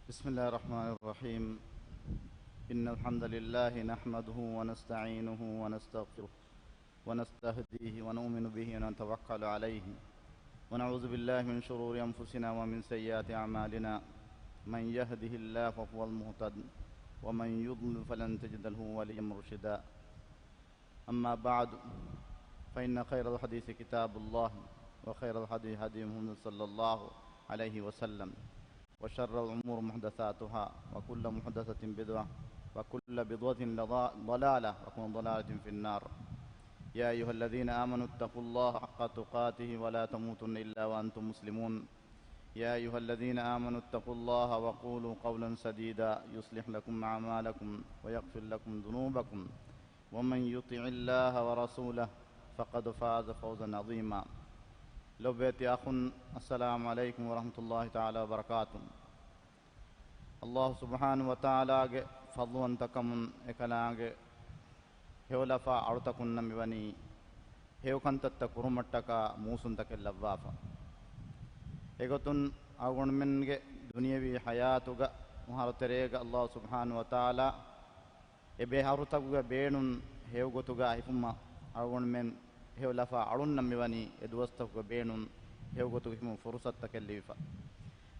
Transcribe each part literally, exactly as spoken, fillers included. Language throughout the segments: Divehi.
بسم الله الرحمن الرحيم. إن الحمد لله نحمده ونستعينه ونستغفره ونستهديه ونؤمن به ونتوكل عليه ونعوذ بالله من شرور أنفسنا ومن سيئات أعمالنا. من يهده الله فهو المهتد ومن يضلل فلن تجد له وليا مرشدا. أما بعد، فإن خير الحديث كتاب الله، وخير الهدي هدي محمد صلى الله عليه وسلم، وشر الأمور محدثاتها، وكل محدثة بدعة، وكل بدعة لضا-، ضلالة، وكل ضلالة في النار. يا أيها الذين آمنوا اتقوا الله حق تقاته ولا تموتن إلا وأنتم مسلمون. يا أيها الذين آمنوا اتقوا الله وقولوا قولا سديدا يصلح لكم أعمالكم ويغفر لكم ذنوبكم ومن يطع الله ورسوله فقد فاز فوزا عظيما. ލޮބުވެތި އަޚުން، السلام عليكم ورحمة الله تعالى وبركاته. އައްލާހު ސުބްޙާނަހު ވަތަޢާލާގެ ފަޟްލުވަންތަކަމުން އެކަލާނގެ ހެޔޮލަފާ އަޅުތަކުންނަށް މިވަނީ ހެޔޮކަންތައްތައް ކުރުމަށްޓަކާ މޫސުންތަކެއް ލައްވާފަ. އެގޮތުން އަޅުގަނޑުމެންގެ ދުނިޔަވީ ޙަޔާތުގަ މަހަރުތެރޭގަ އައްލާހު ސުބްޙާނަހު ވަތަޢާލާ އެބައި އަހަރުތަކުގެ ބޭނުން ހެޔޮގޮތުގަ ހިފުމަށް އަޅުގަނޑުމެން ހެޔޮލަފާ އަޅުންނަށް މިވަނީ އެ ދުވަސްތަކުގެ ބޭނުން ހެޔޮގޮތުގަ ހިފުމަށް ފުރުޞަތުތަކެއް ލިބިފަ.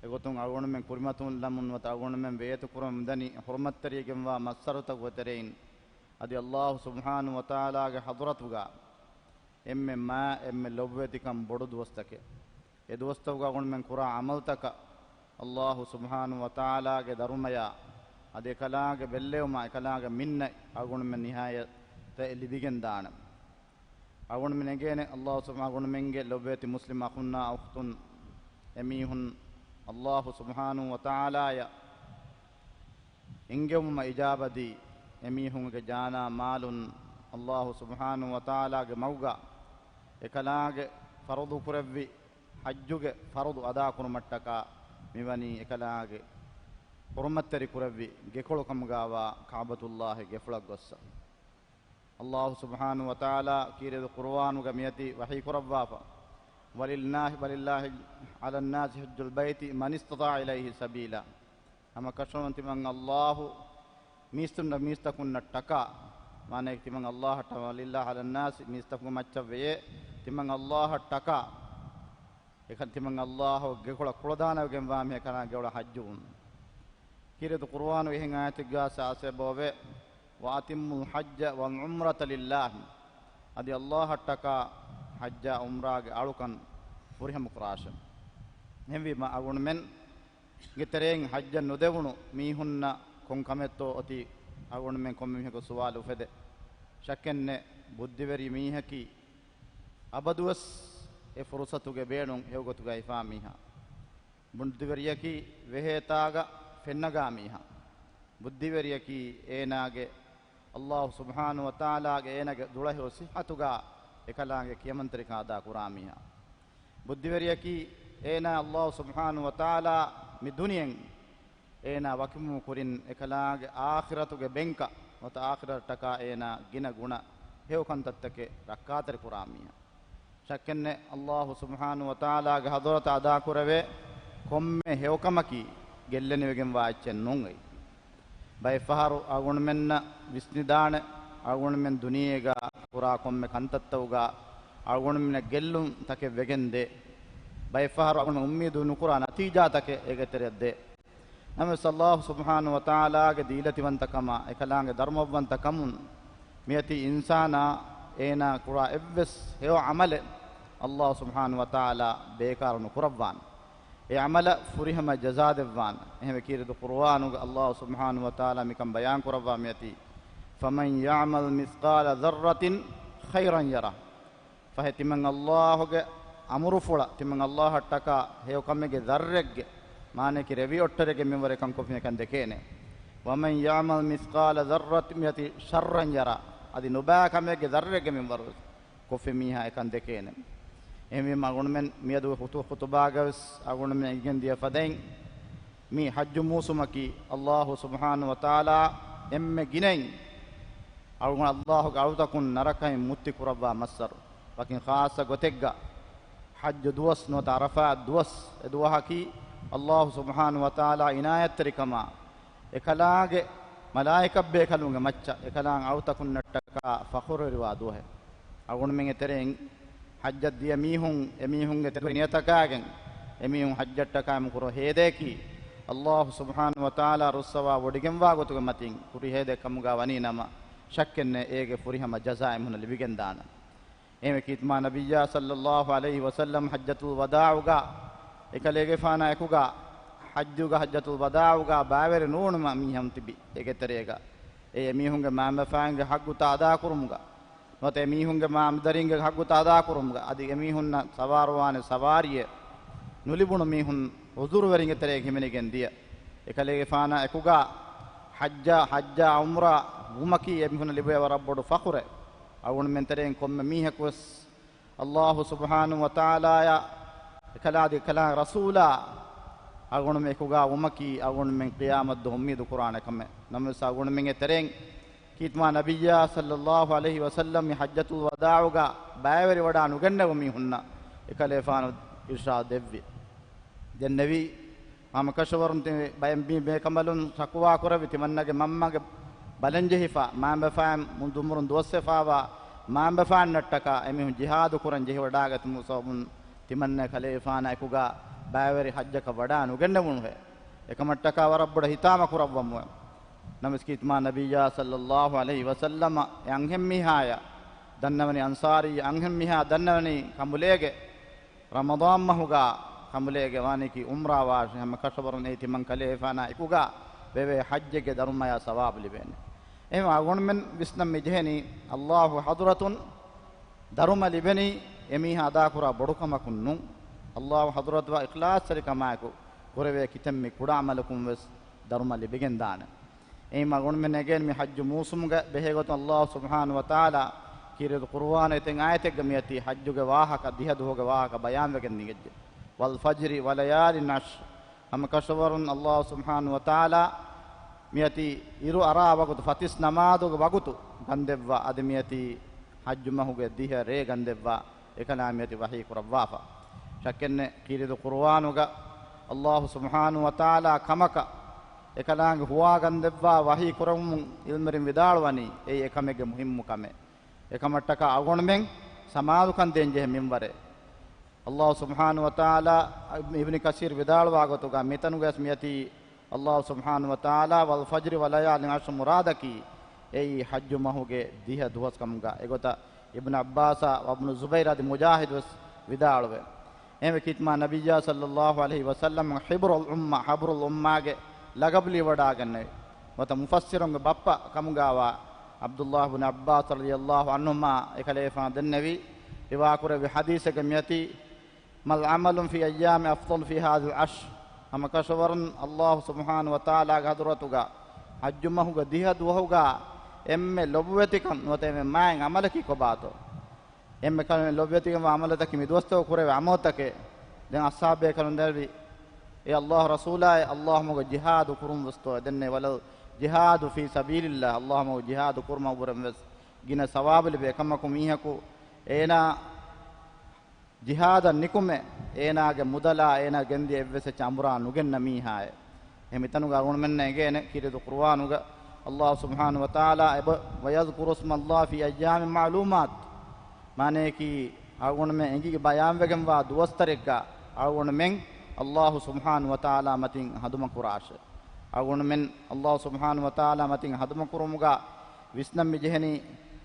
އެގޮތުން އަޅުގަނޑުމެން ކުރިމަތިލަމުން ނުވަތަ އަޅުގަނޑުމެން ވޭތުކުރަމުން މިދަނީ ޙުރުމަތްތެރިވެގެންވާ މައްސަރުތަކުގެ ތެރެއިން. އަދި އައްލާހު ސުބްޙާނަހު ވަތަޢާލާގެ ޙަޟްރަތުގަ އެންމެ މާތް އެންމެ ލޮބުވެތިކަން ބޮޑު ދުވަސްތަކެއް. އެ ދުވަސްތަކުގަ އަޅުގަނޑުމެން ކުރާ ޢަމަލުތަކަށް އައްލާހު ސުބްޙާނަހު ވަތަޢާލާގެ ދަރުމަޔާ އަދި އެކަލާނގެ ބެއްލެވުމާ އެކަލާނގެ މިންނަތް އަޅުގަނޑުމެން ނިހާޔަތަށް ލިބިގެން ދާނެ. އަޅުގަނޑުމެން އެނގޭނެ އައްލާހު ސުބްޙާ-، އަޅުގަނޑުމެންގެ ލޮބުވެތި މުސްލިމް އަޚުންނާ އުޚްތުން، އެމީހުން އައްލާހު ސުބްޙާނަހު ވަތަޢާލާޔަށް އެންގެވުމަށް އިޖާބަދީ، އެމީހުންގެ ޖާނާ މާލުން އައްލާހު ސުބްޙާނަހު ވަތަޢާލާގެ މަގުގަ އެކަލާނގެ ފަރުޟު ކުރެއްވި ޙައްޖުގެ ފަރުޟު އަދާކުރުމަށްޓަކާ މިވަނީ އެކަލާނގެ ޙުރުމަތްތެރި ކުރެއްވި ގެކޮޅު ކަމުގާވާ ކަޢުބަތުﷲ ގެފުޅަށް ގޮއްސަ. އައްލާހު ސުބްޙާނަހު ވަތަޢާލާ ކީރިތި ޤުރުއާނުގަ މިއޮތީ ވަޙީ ކުރައްވާފަ، ولله، ولله على الناس حج البيت من استطاع إليه سبيلا. ހަމަ ކަށަވަރުން ތިމަން އައްލާހު މީސްތުންނަށް މީސްތަކުންނަށްޓަކާ، މާނައަކީ ތިމަން އައްލާހަށްޓަކާ، ولله على الناس، މީސްތަކުގެ މައްޗަށް ވެޔޭ، ތިމަން އައްލާހަށްޓަކާ، އެކަން ތިމަން އައްލާހު ގެކޮޅަށް ކުޅަދާނަވެގެންވާ މީހަކަށް ގެކޮޅަށް ޙައްޖުވުން. ކީރިތި ޤުރުއާނު އެހެން އާޔަތެއްގާ ސާސެބޯވެ، وأتموا الحج والعمرة لله. އަދި އައްލާހަށްޓަކާ ޙައްޖާ ޢުމްރާގެ އަޅުކަން ފުރިހަމަ ކުރާށެ. އެހެންވީމަ އަޅުގަނޑުމެންގެ ތެރެއިން ޙައްޖަށް ނުދެވުނު މީހުންނަށް ކޮން ކަމެއްތޯ އޮތީ އަޅުގަނޑުމެން ކޮންމެ މީހަކު ސުވާލު އުފެދޭ. ޝައްކެއްނެތް ބުއްދިވެރި މީހަކީ އަބަދުވެސް އެ ފުރުޞަތުގެ ބޭނުން ހެޔޮގޮތުގައި ހިފާ މީހާ. ބުއްދިވެރިޔަކީ ވެހޭތާގަ ފެންނަގާ މީހާ. ބުއްދިވެރިޔަކީ އޭނާގެ އައްލާހު ސުބްޙާނަހު ވަތަޢާލާގެ އޭނާގެ ދުޅަހެޔޮ ޞިއްޙަތުގަ އެކަލާނގެ ކިޔަމަންތެރިކަން އަދާ ކުރާ މީހާ. ބުއްދިވެރިޔަކީ އޭނާ އައްލާހު ސުބްޙާނަހު ވަތަޢާލާ މި ދުނިޔެން އޭނާ ވަކިވުމުގެ ކުރިން އެކަލާނގެ އާޚިރަތުގެ ބެންކަށް ނުވަތަ އާޚިރަތަށްޓަކާ އޭނާ ގިނަ ގުނަ ހެޔޮ ކަންތައްތަކެއް ރައްކާތެރި ކުރާ މީހާ. ޝައްކެއްނެތް އައްލާހު ސުބްޙާނަހު ވަތަޢާލާގެ ޙަޟްރަތަށް އަދާކުރެވޭ ކޮންމެ ހެޔޮކަމަކީ ގެއްލެނިވެގެންވާ އެއްޗެއް ނޫން އެއީ. ބައެއްފަހަރު އަޅުގަނޑުމެންނަށް ވިސްނިދާނެ، އަޅުގަނޑުމެން ދުނިޔޭގަ ކުރާ ކޮންމެ ކަންތައްތަކުގަ އަޅުގަނޑުމެންނަށް ގެއްލުންތަކެއް ވެގެން ދޭ. ބައެއްފަހަރު އަޅުގަނޑު އުއްމީދު ނުކުރާ ނަތީޖާތަކެއް އޭގެ ތެރެއަށް ދޭ. ނަމަވެސް އައްލާހު ސުބްޙާނަހު ވަތަޢާލާގެ ދީލަތިވަންތަކަމާ އެކަލާނގެ ދަރުމައްވަންތަކަމުން މިއޮތީ އިންސާނާ އޭނާ ކުރާ އެއްވެސް ހެޔޮ ޢަމަލެއް އައްލާހު ސުބްޙާނަހު ވަތަޢާލާ ބޭކާރު ނުކުރައްވާނެ. އެ ޢަމަލަށް ފުރިހަމަ ޖަޒާ ދެއްވާނެ. އެހެންވެ ކީރިތި ޤުރުއާނުގަ އައްލާހު ސުބްޙާނަހު ވަތަޢާލާ މިކަން ބަޔާން ކުރައްވާ މިއޮތީ، فَمَنْ يَعْمَلْ مِثْقَالَ ذَرَّةٍ خَيْرًا يَرَهُ. ފަހެ ތިމަން އައްލާހުގެ އަމުރުފުޅަށް ތިމަން އައްލާހަށްޓަކާ ހެޔޮކަމެއްގެ ޛައްރެއްގެ، މާނައަކީ ރެވި އޮށްޓަރެއްގެ މިންވަރު އެކަން ކޮށްފި މީހަކަށް ދެކޭނެ. وَمَنْ يَعْمَلْ مِثْقَالَ ذَرَّةٍ މިއޮތީ شَرًّا يَرَهُ. އަދި ނުބައި ކަމެއްގެ ޛައްރެއްގެ މިންވަރު ކޮށްފި މީހާ އެކަން ދެކޭނެ. އެހެންވީމަ އަޅުގަނޑުމެން މިއަދު ޚުތު-، ޚުތުބާގަވެސް އަޅުގަނޑުމެން އިނގެން ދިޔަ ފަދައިން، މި ޙައްޖު މޫސުމަކީ އައްލާހު ސުބްޙާނަހު ވަތަޢާލާ އެންމެ ގިނައިން އަޅުގަނޑު އައްލާހުގެ އަޅުތަކުން ނަރަކައިން މުއްތި ކުރައްވާ މައްސަރު. ވަކިން ޚާއްޞަ ގޮތެއްގަ ޙައްޖު ދުވަސް ނުވަތަ ޢަރަފާތް ދުވަސް އެ ދުވަހަކީ ﷲ ސުބްޙާނަހޫ ވަތަޢާލާ އިނާޔަތްތެރިކަމާ، އެކަލާގެ މަލާއިކަތްބޭކަލުންގެ މައްޗަށް އެކަލާން އަޅުތަކުންނަށްޓަކާ ފަޚުރުވެރިވާ ދުވަހެއް. އަޅުގަނޑުމެންގެ ތެރެއިން ޙައްޖަށް ދިޔަ މީހުން، އެމީހުންގެ ތެރެ ނިޔަތަކާގެން އެމީހުން ޙައްޖަށްޓަކާ އެމީހުން ކުރާ ހޭދަޔަކީ، ﷲ ސުބްޙާނަހޫ ވަތަޢާލާ ރުއްސަވާ ވޮޑިގެންވާ ގޮތުގެ މަތިން ކުރި ހޭދައެއް ކަމުގަ ވަނީ ނަމަ، ޝައްކެއް ނެތް އޭގެ ފުރިހަމަ ޖަޒާ އެމީހުންނަށް ލިބިގެންދާނެ. އެހެންވެ ކީރިތި މާ ނަބިއްޔާ ޞައްލައްލާހު ޢަލައިހި ވަސައްލަމް ޙައްޖަތުލް ވަދާޢުގަ އެކަލޭގެފާނާ އެކުގަ، ޙައްޖުގަ ޙައްޖަތުލް ވަދާޢުގަ ބައިވެރި ނޫނު މީހުން ތިބި އޭގެ ތެރޭގަ، އެ އެމީހުންގެ މައިންބަފައިންގެ ޙައްޤުތައް އަދާކުރުމުގަ، ނުވަތަ އެމީހުންގެ މައިންބަފައިންގެ ޙައްޤުތައް އަދާކުރުމުގަ، އަދި އެމީހުންނަށް ސަވާރުވާނެ ސަވާރިއެއް ނުލިބުނު މީހުން ޢުޛުރުވެރިންގެ ތެރޭގަ ހިމެނިގެން ދިޔަ. އެކަލޭގެފާނާ އެކުގަ ޙައްޖަށް، ޙައްޖާ ޢުމްރާ ވުމަކީ އެމީހުންނަށް ލިބޭ ވަރަށް ބޮޑު ފަޚުރެއް. އަޅުގަނޑުމެން ތެރެއިން ކޮންމެ މީހަކުވެސް ﷲ ސުބްޙާނަހޫ ވަތަޢާލާއަށް އެކަލާ އަދި އެކަލާ ރަސޫލާ އަޅުގަނޑުމެން އެކުގަ ވުމަކީ އަޅުގަނޑުމެން ޤިޔާމަތްދުވަހު އުއްމީދު ކުރާނެ ކަމެއް. ނަމަވެސް އަޅުގަނޑުމެންގެ ތެރެއިން ކީރިތި މާ ނަބިއްޔާ ޞައްލައްލާހު ޢަލައިހި ވަސައްލަމް މި ޙައްޖަތުލް ވަދާޢުގަ ބައިވެރިވަޑާ ނުގެންނެވު މީހުންނަށް އެކަލޭފާނު އިރުޝާދު ދެއްވި. ދެންނެވީ، ހަމަ ކަށަވަރުން ތި ބައެއް މީ ބޭކަނބަލުން ޝަކުވާ ކުރެއްވި ތިމަންނަގެ މަންމަގެ ބަލަންޖެހިފަ، މައިންބަފައިން ދުނބުރުން ދުވަސްވެފައިވާ މައިންބަފައިންނަށްޓަކާ އެމީހުން ޖިހާދު ކުރަން ޖެހިވަޑާގަތުމުގެ ސަބަބުން ތިމަންނަ ކަލޭފާނާ އެކުގަ ބައިވެރި ޙައްޖަކަށް ވަޑާ ނުގެންނެވުނުހޭ. އެކަމަށްޓަކާ ވަރަށް ބޮޑަށް ހިތާމަ ކުރައްވަމުވެ. ނަމަވެސް ކީރިތި މާ ނަބިއްޔާ ޞައްލައްލާހު ޢަލައިހި ވަސައްލަމަ އެ އަންހެންމީހާޔަށް ދަންނަވަނީ އަންޞާރީ އަންހެންމީހާ ދަންނަވަނީ ކަނބުލޭގެ ރަމަޟާން މަހުގަ ކަނބުލޭގެ ވާނީކީ ޢުމްރާ ވާށޭ، ހަމަ ކަށަވަރުން އެއީ ތިމަން ކަލޭފާނާ އެކުގަ ވެވޭ ޙައްޖެއްގެ ދަރުމަޔާ ސަވާބު ލިބޭނެ. އެހެން އަޅުގަނޑުމެން ވިސްނަން މި ޖެހެނީ، ﷲ ޙަޟްރަތުން ދަރުމަ ލިބެނީ އެމީހާ އަދާކުރާ ބޮޑުކަމަކުން ނޫން. ﷲ ޙަޟްރަތުގަ އިޚްލާޞްތެރިކަމާއެކު ކުރެވޭ ކިތަންމެ ކުޑަ ޢަމަލަކުން ވެސް ދަރުމަ ލިބިގެންދާނެ. އެހެންވީމަ އަޅުގަނޑުމެން އެނގޭނެ މި ޙައްޖު މޫސުމުގަ ބެހޭގޮތުން ﷲ ސުބްޙާނަހޫ ވަތަޢާލާ ކީރިތި ޤުރުއާނުގެ އެތައް އާޔަތެއްގަ މިއޮތީ ޙައްޖުގެ ވާހަކަ، ދިހަ ދުވަހުގެ ވާހަކަ ބަޔާންވެގެން ނިގެއްޖެ. "وَالْفَجْرِ وَلَيَالٍ عَشْرٍ." ހަމަ ކަށަވަރުން ﷲ ސުބްޙާނަހޫ ވަތަޢާލާ މިއޮތީ އިރު އަރާ ވަގުތު، ފަތިސް ނަމާދުގެ ވަގުތު ގަންދެއްވާ، އަދި މިއޮތީ ޙައްޖު މަހުގެ ދިހަ ރޭ ގަންދެއްވާ، އެކަލާނގެ މިއޮތީ ވަޙީ ކުރައްވާފަ. ޝައްކެއްނެތް ކީރިތި ޤުރުއާނުގަ ﷲ ސުބްޙާނަހޫ ވަތަޢާލާ ކަމަކަށް އެކަލާނގެ ހުވާ ގަންދެއްވާ ވަޙީ ކުރައްވަމުން ޢިލްމުވެރިން ވިދާޅުވަނީ އެއީ އެކަމެއްގެ މުހިއްމު ކަމެއް. އެކަމަށްޓަކާ އަޅުގަނޑުމެން ސަމާލުކަން ދޭން ޖެހޭ މިންވަރެއް. ﷲ ސުބްޙާނަހޫ ވަތަޢާލާ، އިބްނު ކަސީރު ވިދާޅުވާ ގޮތުގަ މިތަނުގައި މިއޮތީ ﷲ ސުބްޙާނަހޫ ވަތަޢާލާ "وَالْفَجْرِ وَلَيَالٍ عَشْرٍ" މުރާދަކީ އެއީ ޙައްޖު މަހުގެ ދިހަ ދުވަސް ކަމުގަ. އެގޮތަށް އިބްނު ޢައްބާސާ ވަ އިބްނު ޒުބައިރު އަދި މުޖާހިދު ވެސް ވިދާޅުވޭ. އެހެންވެ ކީރިތި މާ ނަބިއްޔާ ޞައްލައްލާހު ޢަލައިހި ވަސައްލަމަ ޙިބްރުލް އުއްމަ، ޙަބްރުލް އުއްމާގެ ލަޤަބު ލިބިވަޑާގެންނެވި. ނުވަތަ މުފައްސިރުންގެ ބައްޕަ ކަމުގައިވާ ޢަބްދުﷲ ބިން ޢައްބާސް ރަޟިޔަﷲ ޢަންހުމާ އެކަލޭފާނު ދެންނެވި ރިވާކުރެއްވި ޙަދީޘެއްގަ މިއޮތީ، "مَا الْعَمَلُ فِي أَيَّامِ أَفْضَلُ فِي هَذِهِ الْعَشْرِ." ހަމަ ކަށަވަރުން ﷲ ސުބްޙާނަހޫ ވަތަޢާލާގެ ޙަޟްރަތުގަ ޙައްޖު މަހުގެ ދިހަ ދުވަހުގަ އެންމެ ލޮބުވެތިކަން ނުވަތަ އެންމެ މާތް ޢަމަލަކީ ކޮބާތޯ؟ އެންމެ ކަމެއް ލޮބުވެތިކަން ވާ ޢަމަލުތަކީ މި ދުވަސްތަކު ކުރެވޭ ޢަމަލުތަކެއް. ދެން އަޞްޙާބޭކަލުން ދެންނެވި، އޭ ﷲ ރަސޫލާއޭ، ﷲ މަގުގަ ޖިހާދު ކުރުން ވެސްތޯ؟ ދެންނެވި، "وَلَا الْجِهَادُ فِي سَبِيلِ اللَّهِ." ﷲ މަގުގަ ޖިހާދު ކުރުމަށްވުރެން ވެސް ގިނަ ސަވާބު ލިބޭ. އެކަމަކު މީހަކު އޭނާ ޖިހާދަށް ނިކުމެ، އޭނާގެ މުދަލާ އޭނާ ގެންދިޔަ އެއްވެސް އެއްޗެއް އަނބުރާ ނުގެންނަ މީހާއެއް. އެހެން މިތަނުގަ އަޅުގަނޑުމެންނަށް އެނގޭނެ ކީރިތި ޤުރުއާނުގަ ﷲ ސުބްޙާނަހޫ ވަތަޢާލާ އެބަ، "وَيَذْكُرُوا اسْمَ اللَّهِ فِي أَيَّامٍ مَّعْلُومَاتٍ." މާނަޔަކީ، އަޅުގަނޑުމެން އެނގިގެން ބަޔާންވެގެންވާ ދުވަސްތަރެއްގަ އަޅުގަނޑުމެން ﷲ ސުބްޙާނަހޫ ވަތަޢާލާ މަތިން ހަނދުމަކުރާށޭ. އަޅުގަނޑުމެން ﷲ ސުބްޙާނަހޫ ވަތަޢާލާ މަތިން ހަނދުމަކުރުމުގަ ވިސްނަން މި ޖެހެނީ،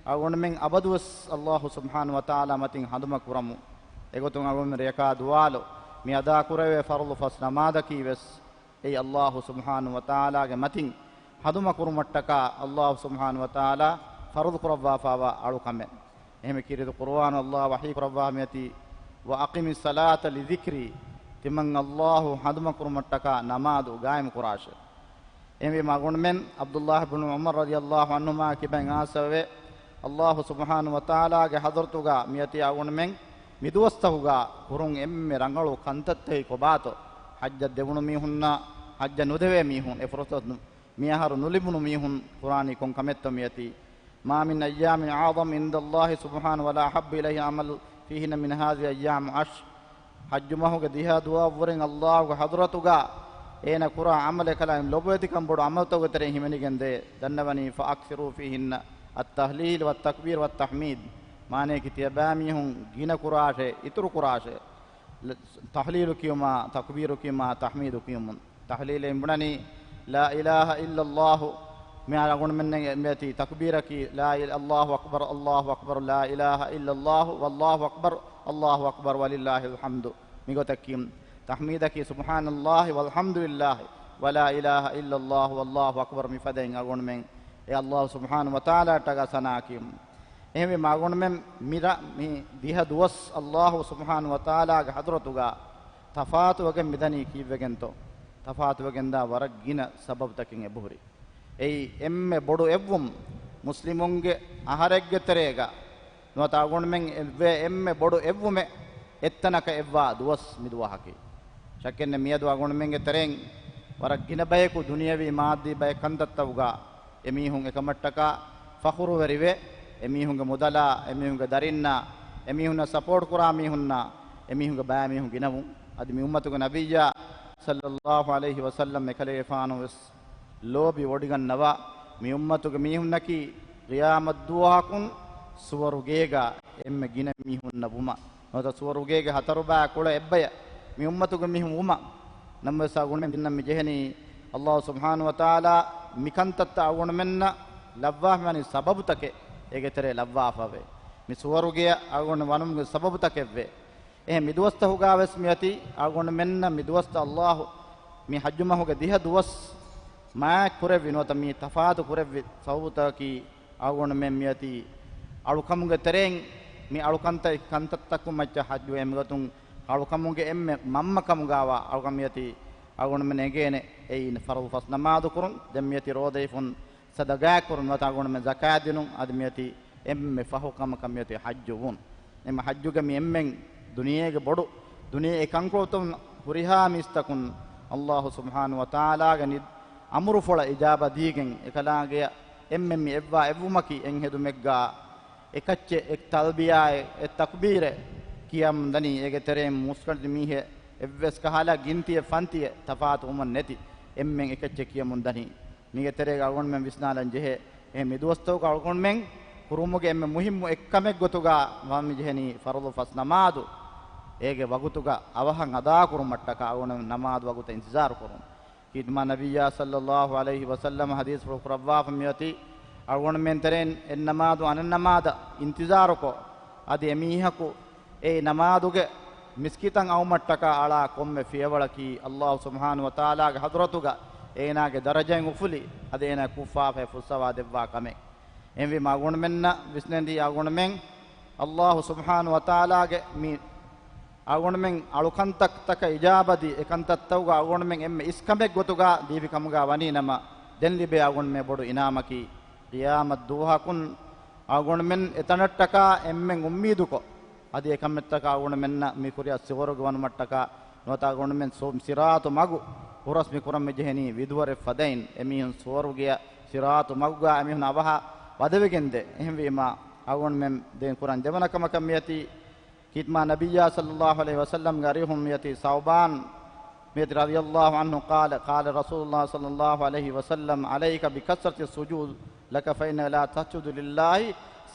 އަޅުގަނޑުމެން އަބަދުވެސް ﷲ ސުބްޙާނަހޫ ވަތަޢާލާ މަތިން ހަނދުމަކުރަމު. އެގޮތުން އަޅުގަނޑުމެން ރެޔަކާ ދުވާލު، މި އަދާކުރެވޭ ފަރުޟު ފަސް ނަމާދަކީ ވެސް އެއީ ﷲ ސުބްޙާނަހޫ ވަތަޢާލާގެ މަތިން ހަނދުމަކުރުމަށްޓަކާ ﷲ ސުބްޙާނަހޫ ވަތަޢާލާ ފަރުޟު ކުރައްވާފައިވާ އަޅުކަމެއް. އެހެންވެ ކީރިތި ޤުރުއާނު ﷲ ވަޙީ ކުރައްވާ މިއޮތީ، "وَأَقِمِ الصَّلَاةَ لِذِكْرِي." ތިމަން ﷲ ހަނދުމަކުރުމަށްޓަކާ ނަމާދު ގާއިމް ކުރާށޭ. އެހެންވީމަ އަޅުގަނޑުމެން ޢަބްދުﷲ ބިން ޢުމަރު ރަޟިޔަﷲ ޢަންހުމާ ކިބައިން އާސަވެ، ﷲ ސުބްޙާނަހޫ ވަތަޢާލާގެ ޙަޟްރަތުގަ މިއޮތީ އަޅުގަނޑުމެން މިދުވަސްތަކުގަ ކުރުން އެންމެ ރަނގަޅު ކަންތައްތަކީ ކޮބާތޯ؟ ޙައްޖަށް ދެވުނު މީހުންނަށް ޙައްޖަށް ނުދެވޭ މީހުން، އެ ފުރުޞަތު މިއަހަރު ނުލިބުނު މީހުން ކުރާނީ ކޮން ކަމެއްތޯ މިއޮތީ؟ "ما من أيام أعظم عند الله سبحانه ولا أحب إليه العمل فيهن من هذه الأيام العشر." ޙައްޖު މަހުގެ ދިހަ ދުވަހަށްވުރެން ﷲގެ ޙަޟްރަތުގަ އޭނަ ކުރާ ޢަމަލެއް ކަލާ ލޮބުވެތިކަން ބޮޑު ޢަމަލުތަކުގެ ތެރެއިން ހިމެނިގެންދޭ. ދަންނަވަނީ، فأكثروا فيهن التهليل والتكبير والتحميد. މާނަޔަކީ ތިޔަބައިމީހުން ގިނަ ކުރާށޭ، އިތުރު ކުރާށޭ. ތަހްލީލު ކިޔުމާ، ތަކުބީރު ކިޔުމާ، ތަޙްމީދު ކިޔުމުން. ތަހްލީލެއް ބުނަނީ، لا إله إلا الله. މި އަޅުގަނޑުމެންނަށް މިއޮތީ ތަކުބީރަކީ، لا إله، الله أكبر، الله أكبر، لا إله إلا الله، والله أكبر، الله أكبر، ولله الحمد. މިގޮތަށް ކިޔުން. ތަޙްމީދަކީ، سبحان الله والحمد لله ولا إله إلا الله والله أكبر. މިފަދައިން އަޅުގަނޑުމެން އެ ﷲ ސުބްޙާނަހޫ ވަތަޢާލާއަށްޓަކާ ސަނާ ކިޔުން. އެހެންވީމަ އަޅުގަނޑުމެން މި ރަ-، މި ދިހަ ދުވަސް ﷲ ސުބްޙާނަހޫ ވަތަޢާލާގެ ޙަޟްރަތުގަ ތަފާތުވެގެން މިދަނީ ކީއްވެގެންތޯ؟ ތަފާތުވެގެންދާ ވަރަށް ގިނަ ސަބަބުތަކެއް އެބަހުރި. އެއީ އެންމެ ބޮޑު އެއްވުން، މުސްލިމުންގެ އަހަރެއްގެ ތެރޭގަ ނުވަތަ އަޅުގަނޑުމެން އެއްވޭ އެންމެ ބޮޑު އެއްވުމެއް އެއްތަނަކަށް އެއްވާ ދުވަސް މި ދުވަހަކީ. ޝައްކެއްނެތް މިއަދު އަޅުގަނޑުމެންގެ ތެރެއިން ވަރަށް ގިނަ ބަޔަކު ދުނިޔަވީ މާއްދީ ބައެއް ކަންތައްތަކުގަ އެމީހުން އެކަމަށްޓަކާ ފަޚުރުވެރިވެ، އެމީހުންގެ މުދަލާ، އެމީހުންގެ ދަރިންނާ، އެމީހުންނަށް ސަޕޯޓް ކުރާ މީހުންނާ، އެމީހުންގެ ބައިމީހުން ގިނަވުން. އަދި މި އުއްމަތުގެ ނަބިއްޔާ ޞައްލައްލާހު ޢަލައިހި ވަސައްލަމް އެކަލޭގެފާނު ވެސް ލޯބި ވޮޑިގަންނަވާ، މި އުއްމަތުގެ މީހުންނަކީ ޤިޔާމަތްދުވަހަކުން ސުވަރުގޭގަ އެންމެ ގިނަ މީހުންނަށް ވުމަށް. ނުވަތަ ސުވަރުގޭގެ ހަތަރު ބައި ކުޅަ އެއްބަޔަށް މި އުއްމަތުގެ މީހުން ވުމަށް. ނަމަވެސް އަޅުގަނޑުމެން ދެންނަ މި ޖެހެނީ ﷲ ސުބްޙާނަހޫ ވަތަޢާލާ މިކަންތައްތައް އަޅުގަނޑުމެންނަށް ލައްވާފައިވަނީ ސަބަބުތަކެއް އޭގެ ތެރޭ ލައްވާފަވޭ. މި ސުވަރުގެއަށް އަޅުގަނޑު ވަނުމުގެ ސަބަބުތަކެއްވޭ. އެހެން މި ދުވަސްތަކުގަ ވެސް މިއޮތީ އަޅުގަނޑުމެންނަށް މި ދުވަސްތައް ﷲ މި ޙައްޖު މަހުގެ ދިހަ ދުވަސް މާތް ކުރެއްވި ނުވަތަ މި ތަފާތު ކުރެއްވި ސަބަބުތަކަކީ އަޅުގަނޑުމެން މިއޮތީ އަޅުކަމުގެ ތެރެއިން މި އަޅުކަންތައް ކަންތައްތަކުން މައްޗަށް ޙައްޖު އެމިގޮތުން އަޅުކަމުގެ އެންމެ މަންމަ ކަމުގަވާ އަޅުކަން މިއޮތީ އަޅުގަނޑުމެން އެނގޭނެ އެއީ ފަރުޟު ފަސް ނަމާދު ކުރުން. ދެން މިއޮތީ ރޯދަ ހިފުން، ޞަދަޤާތް ކުރުން ނުވަތަ އަޅުގަނޑުމެން ޒަކާތް ދިނުން. އަދި މިއޮތީ އެންމެ ފަހު ކަމަކަށް މިއޮތީ ޙައްޖު ވުން. އެމަ ޙައްޖުގެ މި އެންމެން ދުނިޔޭގެ ބޮޑު، ދުނިޔެ އެ ކަންކޮޅުތައް ހުރިހާ މީސްތަކުން ﷲ ސުބްޙާނަހޫ ވަތަޢާލާގެ ނި-، އަމުރުފުޅަށް އިޖާބަ ދީގެން އެކަލާނގެއަށް އެންމެން މި އެއްވާ އެއްވުމަކީ އެންހެދުމެއްގާ އެކައްޗެއް، އެއް ތަލްބިޔާއެއް، އެއް ތަކުބީރެއް ކިޔަމުން ދަނީ. އޭގެ ތެރެއިން މުސްކަނޑި މީހެއް އެއްވެސް ކަހަލަ ގިންތިއެއް ފަންތިއެއް ތަފާތު ވުމެއް ނެތި އެންމެން އެކައްޗެއް ކިޔަމުން ދަނީ. މީގެ ތެރޭގަ އަޅުގަނޑުމެން ވިސްނާލަން ޖެހޭ. އެ މި ދުވަސްތަކުގަ އަޅުގަނޑުމެން ކުރުމުގެ އެންމެ މުހިއްމު އެއްކަމެއް ގޮތުގަ ވަން މި ޖެހެނީ ފަރުޟު ފަސް ނަމާދު އޭގެ ވަގުތުގަ އަވަހަށް އަދާކުރުމަށްޓަކާ އަޅުގަނޑުމެން ނަމާދު ވަގުތަށް އިންތިޒާރު ކުރުން. ކީރިތި މާ ނަބިއްޔާ ޞައްލައްލާހު ޢަލައިހި ވަސައްލަމަ ޙަދީޘްފުޅު ކުރައްވާފަ މިއޮތީ، އަޅުގަނޑުމެން ތެރެއިން އެއް ނަމާދު އަނެއް ނަމާދަށް އިންތިޒާރުކޮށް، އަދި އެމީހަކު އެ ނަމާދުގެ މިސްކިތަށް އައުމަށްޓަކާ އަޅާ ކޮންމެ ފިޔަވަޅަކީ ﷲ ސުބްޙާނަހޫ ވަތަޢާލާގެ ޙަޟްރަތުގަ އޭނާގެ ދަރަޖައިން އުފުލި، އަދި އޭނާ ކުށްފާފައި ފުއްސަވާ ދެއްވާ ކަމެއް. އެހެންވީމަ އަޅުގަނޑުމެންނަށް ވިސްނެންދީ އަޅުގަނޑުމެން ﷲ ސުބްޙާނަހޫ ވަތަޢާލާގެ މި އަޅުގަނޑުމެން އަޅުކަންތައްތަކަށް އިޖާބަދީ، އެކަންތައްތަކުގަ އަޅުގަނޑުމެން އެންމެ އިސްކަމެއް ގޮތުގަ ދީފި ކަމުގަ ވަނީ ނަމަ، ދެން ލިބޭ އަޅުގަނޑުމެން ބޮޑު އިނާމަކީ، ޤިޔާމަތް ދުވަހަކުން އަޅުގަނޑުމެން އެތަނަށްޓަކާ އެންމެން އުއްމީދުކޮށް، އަދި އެކަމެއްތަކާ އަޅުގަނޑުމެންނަށް މި ކުރިއަށް ސުވަރުގެ ވަނުމަށްޓަކާ ނުވަތަ އަޅުގަނޑުމެން ސު-، ސިރާޠު މަގު ހުރަސް މި ކުރަން މި ޖެހެނީ ވިދުވަރެއް ފަދައިން. އެމީހުން ސުވަރުގެއަށް ސިރާޠު މަގުގަ އެމީހުން އަވަހަށް ވަދެވިގެންދޭ. އެހެންވީމަ އަޅުގަނޑުމެން ދެން ކުރަން ދެވަނަ ކަމަކަށް މިއޮތީ، ކީރިތި މާ ނަބިއްޔާ ޞައްލައްލާހު ޢަލައިހި ވަސައްލަމްގެ އަރިހުން މިއޮތީ ސައުބާން މިއޮތީ ރަޟިޔައްލާހު ޢަންހު ޤާލަ، ޤާލަ ރަސޫލުﷲ ޞައްލައްލާހު ޢަލައިހި ވަސައްލަމް، عليك بكثرة السجود، لك فإنك لا تسجد لله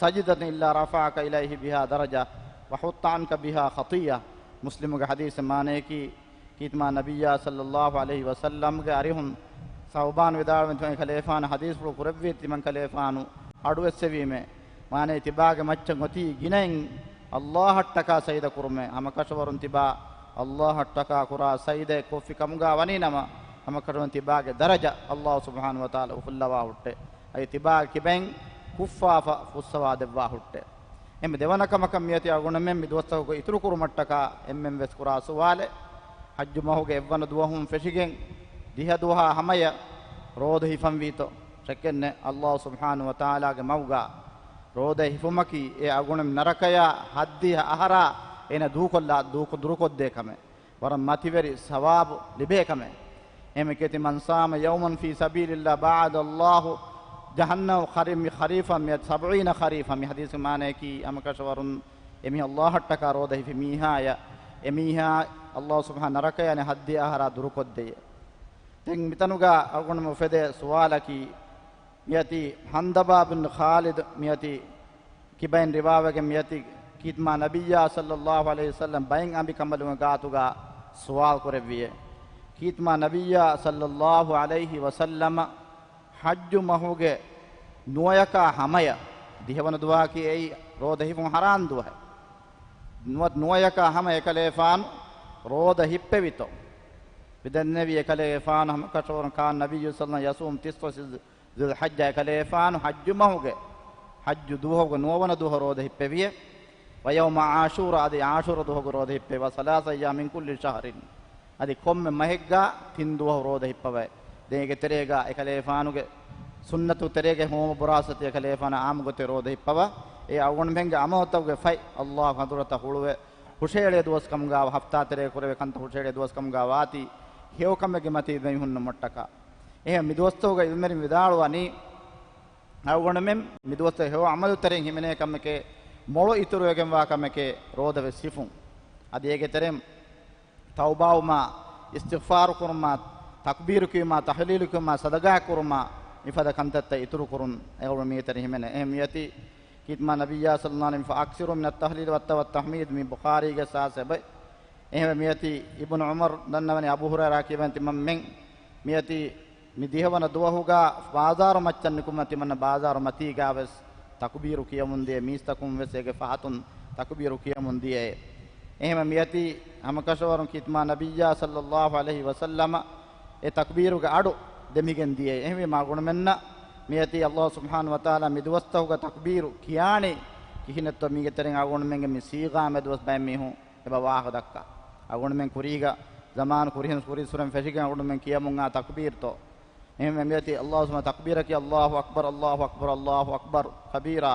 سجدة إلا رفعك الله بها درجة وحط عنك بها خطيئة. މުސްލިމުގެ ޙަދީޘެއް. މާނަޔަކީ، ކީރިތި މާ ނަބިއްޔާ ޞައްލައްލާހު ޢަލައިހި ވަސައްލަމްގެ އަރިހުން ސައުބާން ވިދާޅުވި ތިމަން ކަލޭފާނު ޙަދީޘްފުޅު ކުރެއްވި ތިމަން ކަލޭފާނު އަޑުއެއްސެވީމޭ. މާނައީ ތިބާގެ މައްޗަށް އޮތީ ގިނައިން ﷲ އަށްޓަކާ ސަޖިދަ ކުރުމޭ. ހަމަކަށަވަރުން ތިބާ ﷲ އަށްޓަކާ ކުރާ ސަޖިދައެއް ކޮށްފި ކަމުގަ ވަނީ ނަމަ، ހަމަކަށަވަރުން ތިބާގެ ދަރަޖަ ﷲ ސުބްޙާނަހޫ ވަތަޢާލާ އުފުއްލަވާ ހުއްޓޭ. އަދި ތިބާގެ ކިބައިން ކުށްފާފަ ފުއްސަވާ ދެއްވާ ހުއްޓޭ. އެންމެ ދެވަނަ ކަމަކަށް މިއޮތީ އަޅުގަނޑުމެން މި ދުވަސްތަކުގަ އިތުރު ކުރުމަށްޓަކާ އެންމެން ވެސް ކުރާ ސުވާލެއް، ޙައްޖު މަހުގެ އެއްވަނަ ދުވަހުން ފެށިގެން ދިހަ ދުވަހާ ހަމަޔަށް ރޯދަ ހިފަންވީތޯ؟ ޝައްކެއްނެތް، ﷲ ސުބްޙާނަހޫ ވަތަޢާލާގެ މަގުގަ ރޯދަ ހިފުމަކީ އެ އަޅުގަނޑުމެން ނަރަކަޔާ ހައްދިހަ އަހަރާ އޭނަ ދޫކޮށްލާ، ދޫކޮ-، ދުރުކޮށްދޭ ކަމެއް. ވަރަށް މަތިވެރި ސަވާބު ލިބޭ ކަމެއް. އެހެން ކީރިތި، من صام يوما في سبيل الله باعد الله عنه جهنم خري-، خريفا مئة، سبعين خريفا. މި ޙަދީޘްގެ މާނަޔަކީ، ހަމަކަށަވަރުން އެމީހާ ﷲ އަށްޓަކާ ރޯދަ ހިފި މީހާޔަށް އެމީހާ ﷲ ސުބްޙާނަހޫ ނަރަކަޔާ އަނެއް ހައްދި އަހަރާ ދުރުކޮށްދެއްޔޭ. ދެން މިތަނުގަ އަޅުގަނޑުމެން އުފެދޭ ސުވާލަކީ، މިއޮތީ ހަންދަބާ ބިން ޚާލިދު މިއޮތީ ކިބައިން ރިވާވެގެން މިއޮތީ ކީތްމާ ނަބިއްޔާ ޞައްލައްލާހު ޢަލައިހި ވަސައްލަމް ބައެއް އަނބިކަނބަލުންގެ ގާތުގަ ސުވާލު ކުރެއްވިއޭ. ކީތްމާ ނަބިއްޔާ ޞައްލައްލާހު ޢަލައިހި ވަސައްލަމަ ޙައްޖު މަހުގެ ނުވަޔަކާ ހަމަޔަށް، ދިހަވަނަ ދުވަހަކީ އެއީ ރޯދަ ހިފުން ޙަރާން ދުވަހެއް. ނުވަ-، ނުވަޔަކާ ހަމަ އެކަލޭފާނު ރޯދަ ހިއްޕެވިތޯ؟ މި ދެންނެވި އެކަލޭފާނު ހަމަކަށަވަރުން ކާން ނަބިއްޔު ޞައްލައްލާހު ޢަލައިހި ވަސައްލަމަ ޔަޞޫމު ތިއްސަ ޛުލްޙައްޖާ އެކަލޭފާނު ޙައްޖު މަހުގެ ޙައްޖު ދުވަހުގެ ނުވަވަނަ ދުވަހު ރޯދަ ހިއްޕެވިއޭ. ވަޔައުމަ ޢާޝޫރާ، އަދި ޢާޝޫރާ ދުވަހުގެ ރޯދަ ހިއްޕެވި. ވަ ސަލާސަ އައްޔާމް މިން ކުއްލި ޝަހްރިން، އަދި ކޮންމެ މަހެއްގަ ތިން ދުވަހު ރޯދަ ހިއްޕަވައި. ދެން އޭގެ ތެރޭގަ އެކަލޭފާނުގެ ސުންނަތު ތެރޭގަ ހޯމަ ބުރާސް އޮތީ އެކަލޭފާނަށް ޢާއްމު ގޮތެއް ރޯދަ ހިއްޕަވާ. އެ އަޅުގަނޑުމެންގެ ޢަމަލުތަކުގެ ފަތް ﷲ ޙަޟްރަތަށް ހުޅުވެ ހުށައެޅޭ ދުވަސް ކަމުގަ، ހަފްތާ ތެރޭ ކުރެވޭ ކަންތައް ހުށައެޅޭ ދުވަސް ކަމުގަ ވާތީ ހެޔޮ ކަމެއްގެ މަތީ މީހުންނަށް މޮށްޓަކާ. އެހެން މި ދުވަސްތަކުގަ ޢިލްމުވެރިން ވިދާޅުވަނީ، އަޅުގަނޑުމެން މި ދުވަސްތައް ހެޔޮ ޢަމަލު ތެރެއިން ހިމެނޭ ކަމެކޭ، މޮޅު އިތުރުވެގެންވާ ކަމެކޭ ރޯދަ ވެސް ހިފުން. އަދި އޭގެ ތެރެއިން ތައުބާވުމާ، އިސްތިޣްފާރު ކުރުމާ، ތަކްބީރު ކިޔުމާ، ތަހްލީލު ކިޔުމާ، ޞަދަޤާތް ކުރުމާ، މިފަދަ ކަންތައްތައް އިތުރު ކުރުން އަޅުގަނޑު މީގެ ތެރެއިން ހިމެނޭ. އެހެން މިއޮތީ ކީތްމާ ނަބިއްޔާ ޞައްލައްލާހު ޢަލައިހި ވަސައްލަމަ، "ފައަކްސިރޫ މިނައް ތަހްލީލި ވައްތަ-، ވައްތަޙްމީދި" މި ބުޚާރީގެ ސާސް އެބައި. އެހެންވެ މިއޮތީ އިބްނު ޢުމަރު ދަންނަވަނީ އަބޫ ހުރައިރާ ކިޔަވަން ތިމަންމެން މިއޮތީ މި ދިހަވަނަ ދުވަހުގަ ބާޒާރު މައްޗަށް ނިކުމެ ތިމަންނަ ބާޒާރު މަތީގަ ވެސް ތަކުބީރު ކިޔަމުން ދިޔަ، މީސްތަކުން ވެސް އޭގެ ފަހަތުން ތަކުބީރު ކިޔަމުން ދިޔައޭ. އެހެންވެ މިއޮތީ ހަމަކަށަވަރުން ކީތްމާ ނަބިއްޔާ ޞައްލައްލާހު ޢަލައިހި ވަސައްލަމަ އެ ތަކުބީރުގެ އަޑު ދެމިގެން ދިޔައޭ. އެހެންވީމާ އަޅުގަނޑުމެންނަށް މިއޮތީ ﷲ ސުބްޙާނަހޫ ވަތަޢާލާ މި ދުވަސްތަކުގަ ތަކުބީރު ކިޔާނީ ކިހިނެއްތޯ މީގެ ތެރެއިން އަޅުގަނޑުމެންގެ މި ޞީޣާ މެދުވެސް ބައެއް މީހުން އެބަ ވާހަކަ ދައްކާ. އަޅުގަނޑުމެން ކުރީގަ ޒަމާނު ކުރިހެން ކުރިއްސުރެން ފެށިގެން އަޅުގަނޑުމެން ކިޔަމުން އާ ތަކުބީރުތޯ. އެހެންވެ މިއޮތީ ﷲ ސުބްޙާނަހޫ ތަކުބީރަކީ ﷲ އަކްބަރު، ﷲ އަކްބަރު، ﷲ އަކްބަރު ކަބީރާ،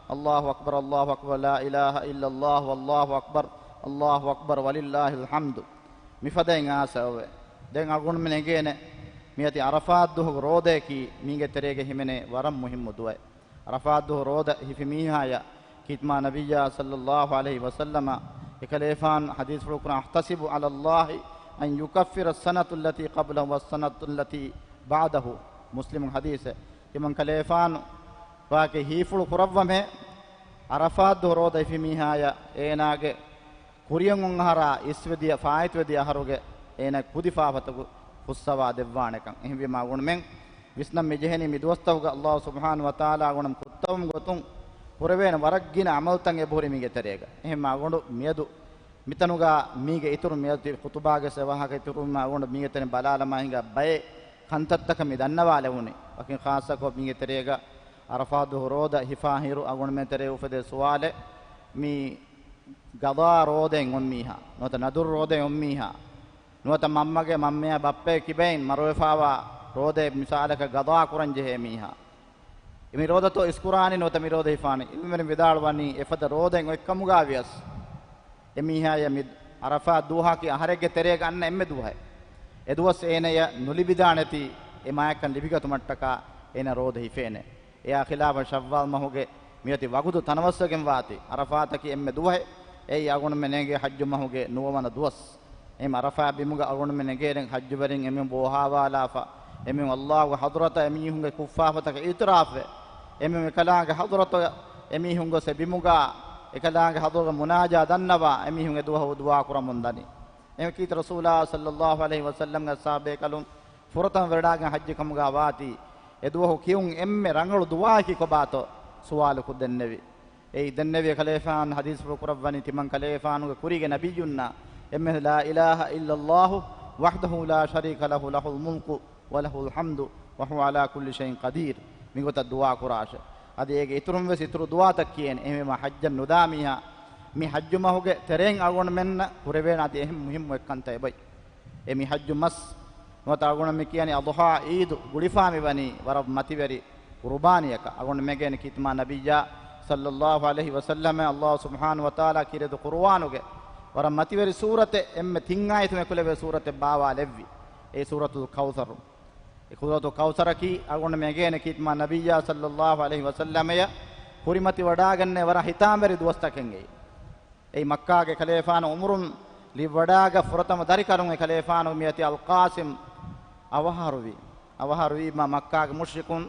ﷲ އަކްބަރު، ﷲ އަކްބަރު، ލާ އިލާހަ އިއްލައްލާހު، ﷲ އަކްބަރު، ﷲ އަކްބަރު، ވަލިއްލާހިލް ޙަމްދު. މިފަދައިން އާސަވެ. ދެން އަޅުގަނޑުމެން އެނގޭނެ މިއޮތީ ޢަރަފާތް ދުވަހުގެ ރޯދަޔަކީ މީގެ ތެރޭގަ ހިމެނޭ ވަރަށް މުހިއްމު ދުވަހެއް. ޢަރަފާތް ދުވަހު ރޯދަ ހިފި މީހާޔަށް ކީތްމާ ނަބިއްޔާ ޞައްލައްލާހު ޢަލައިހި ވަސައްލަމަ އެކަލޭފާނު ޙަދީޘްފުޅު ކުރަން، "أحتسب على الله أن يكفر السنة التي قبله والسنة التي بعده." މުސްލިމުގެ ޙަދީޘެއް. ތިމަން ކަލޭފާނު ވާކި ހީފުޅު ކުރައްވަމޭ، ޢަރަފާތް ދުވަހު ރޯދަ ހިފި މީހާޔަށް އޭނާގެ ކުރިޔަށް އޮން އަހަރާ އިސްވެދިޔަ، ފާއިތުވެދިޔަ އަހަރުގެ އޭނާ ކުދި ފާފަތަކު ފުއްސަވާ ދެއްވާނެކަން. އެހެންވީމާ އަޅުގަނޑުމެން ވިސްނަން މި ޖެހެނީ މި ދުވަސްތަކުގަ ﷲ ސުބްޙާނަހޫ ވަތަޢާލާ އަޅުގަނޑުމެން ކުއްތަވުމުގެ ގޮތުން ކުރެވޭނެ ވަރަށް ގިނަ ޢަމަލުތައް އެބަހުރި މީގެ ތެރޭގަ. އެހެންމާ އަޅުގަނޑު މިއަދު މިތަނުގަ މީގެ އިތުރު މިއަދު ޚުޠުބާގެ ސެ ވާހަކަ އިތުރުވުމާ އަޅުގަނޑު މީގެ ތެރެއިން ބަލާލަމާ ހިނގާ ބައެއް ކަންތައްތަކަށް މި ދަންނަވާލެވުނީ. ވަކިން ޚާއްޞަކޮށް މީގެ ތެރޭގަ ޢަރަފާތް ދުވަހު ރޯދަ ހިފާ ހިރު އަޅުގަނޑުމެން ތެރޭ އުފެދޭ ސުވާލެއް، މި ޤަޟާ ރޯދައިން އޮންމީހާ، ނުވަތަ ނަދުރު ރޯދައިން އޮންމީހާ، ނުވަތަ މަންމަގެ މަންމަޔާ ބައްޕައެއް ކިބައިން މަރުވެފާވާ ރޯދައެއް މިސާލަކަށް ޤަޟާ ކުރަން ޖެހޭ މީހާ، މި ރޯދަތޯ އިސްކުރާނީ ނުވަތަ މި ރޯދަ ހިފާނީ؟ ޢިލްމުވެރިން ވިދާޅުވަނީ އެފަދަ ރޯދައެއް އޮތްކަމުގަ ވިޔަސް އެމީހާޔަށް މި ޢަރަފާތް ދުވަހަކީ އަހަރެއްގެ ތެރޭގަ އަންނަ އެންމެ ދުވަހެއް. އެ ދުވަސް އޭނަޔަށް ނުލިބިދާނެތީ އެ މާތްކަން ލިބިގަތުމަށްޓަކާ އޭނަ ރޯދަ ހިފޭނެ. އެއާ ޚިލާފަށް ޝައްވާލް މަހުގެ މިއޮތީ ވަގުތު ތަނަވަސްވެގެން ވާތީ. ޢަރަފާތަކީ އެންމެ ދުވަހެއް. އެއީ އަޅުގަނޑުމެން އެނގޭ ޙައްޖު މަހުގެ ނުވަވަނަ ދުވަސް. އެހެން ޢަރަފާތް ބިމުގަ އަޅުގަނޑުމެން އެނގޭނެ ޙައްޖުވެރިން އެމީހުން ބޯހާވާލާފަ، އެމީހުން ﷲގެ ޙަޟްރަތަށް އެމީހުންގެ ކުށްފާފަތަކަށް އިޢުތިރާފްވެ، އެމީހުން އެކަލާނގެ ޙަޟްރަތަށް އެމީހުން ގޮސް އެ ބިމުގަ އެކަލާނގެ ޙަޟްރަތުގަ މުނާޖާ ދަންނަވާ، އެމީހުން އެ ދުވަހު ދުޢާ ކުރަމުން ދަނީ. އެހެން ކީރިތި ރަސޫލާ ޞައްލައްލާހު ޢަލައިހި ވަސައްލަމްގެ ޞަޙާބީ ކަލުން ފުރަތަމަ ވެރިވެރިވެރިން ޙައްޖު ކަމުގަ ވާތީ، އެ ދުވަހު ކިޔުން އެންމެ ރަނގަޅު ދުޢާއަކީ ކޮބާތޯ ސުވާލުކޮށް ދެންނެވި. އެއީ ދެންނެވި ކަލޭފާނު ޙަދީޘްފުޅު ކުރައްވަނީ ތިމަން ކަލޭފާނުގެ ކުރީގެ ނަބިއްޔުންނާ އެންމެ ލާ އިލާހަ އިއްލައްލާހު ވަޙްދަހު ލާ ޝަރީކަ ލަހު، ލަހުލް މުލްކު ވަލަހުލް ޙަމްދު ވަހުވަ ޢަލާ ކުއްލި ޝައިއިން ޤަދީރު. މިގޮތަށް ދުޢާ ކުރާށޭ. އަދި އޭގެ އިތުރުން ވެސް އިތުރު ދުޢާތައް ކިޔޭނެ. އެހެންވީމާ ޙައްޖަށް ނުދާ މީހާ މި ޙައްޖު މަހުގެ ތެރެއިން އަޅުގަނޑުމެންނަށް ކުރެވޭނެ އަދި އެހެން މުހިއްމު އެއްކަންތައް އެބައި. އެ މި ޙައްޖު މަސް ނުވަތަ އަޅުގަނޑު މި ކިޔަނީ އަޟްޙާ ޢީދު ގުޅިފާ މިވަނީ ވަރަށް މަތިވެރި ޤުރުބާނީއަކަށް. އަޅުގަނޑު މެގޭނެ ކީރިތި މާ ނަބިއްޔާ ޞައްލައްލާހު ޢަލައިހި ވަސައްލަމަށް ﷲ ސުބްޙާނަހޫ ވަތަޢާލާ ކީރިތި ޤުރުއާނުގެ ވަރަށް މަތިވެރި ސޫރަތެއް، އެންމެ ތިން އާޔަތުން އެކުލެވޭ ސޫރަތެއް ބާވާލެއްވި. އެ ސޫރަތުލް ކައުސަރު. އެ ސޫރަތުލް ކައުސަރަކީ އަޅުގަނޑު މެގޭނެ ކީރިތި މާ ނަބިއްޔާ ޞައްލައްލާހު ޢަލައިހި ވަސައްލަމަޔަށް ކުރިމަތިވެވަޑައިގެންނެވި ވަރަށް ހިތާމަވެރި ދުވަސްތަކެއްގައި. އެއީ މައްކާގެ ކަލޭފާނު އުމުރުން ލިބިވަޑާގަ ފުރަތަމަ ދަރިކަލުން އެކަލޭފާނު މިއޮތީ އަލްޤާސިމް އަވަހާރުވި. އަވަހާރުވީމަ މައްކާގެ މުޝްރިކުން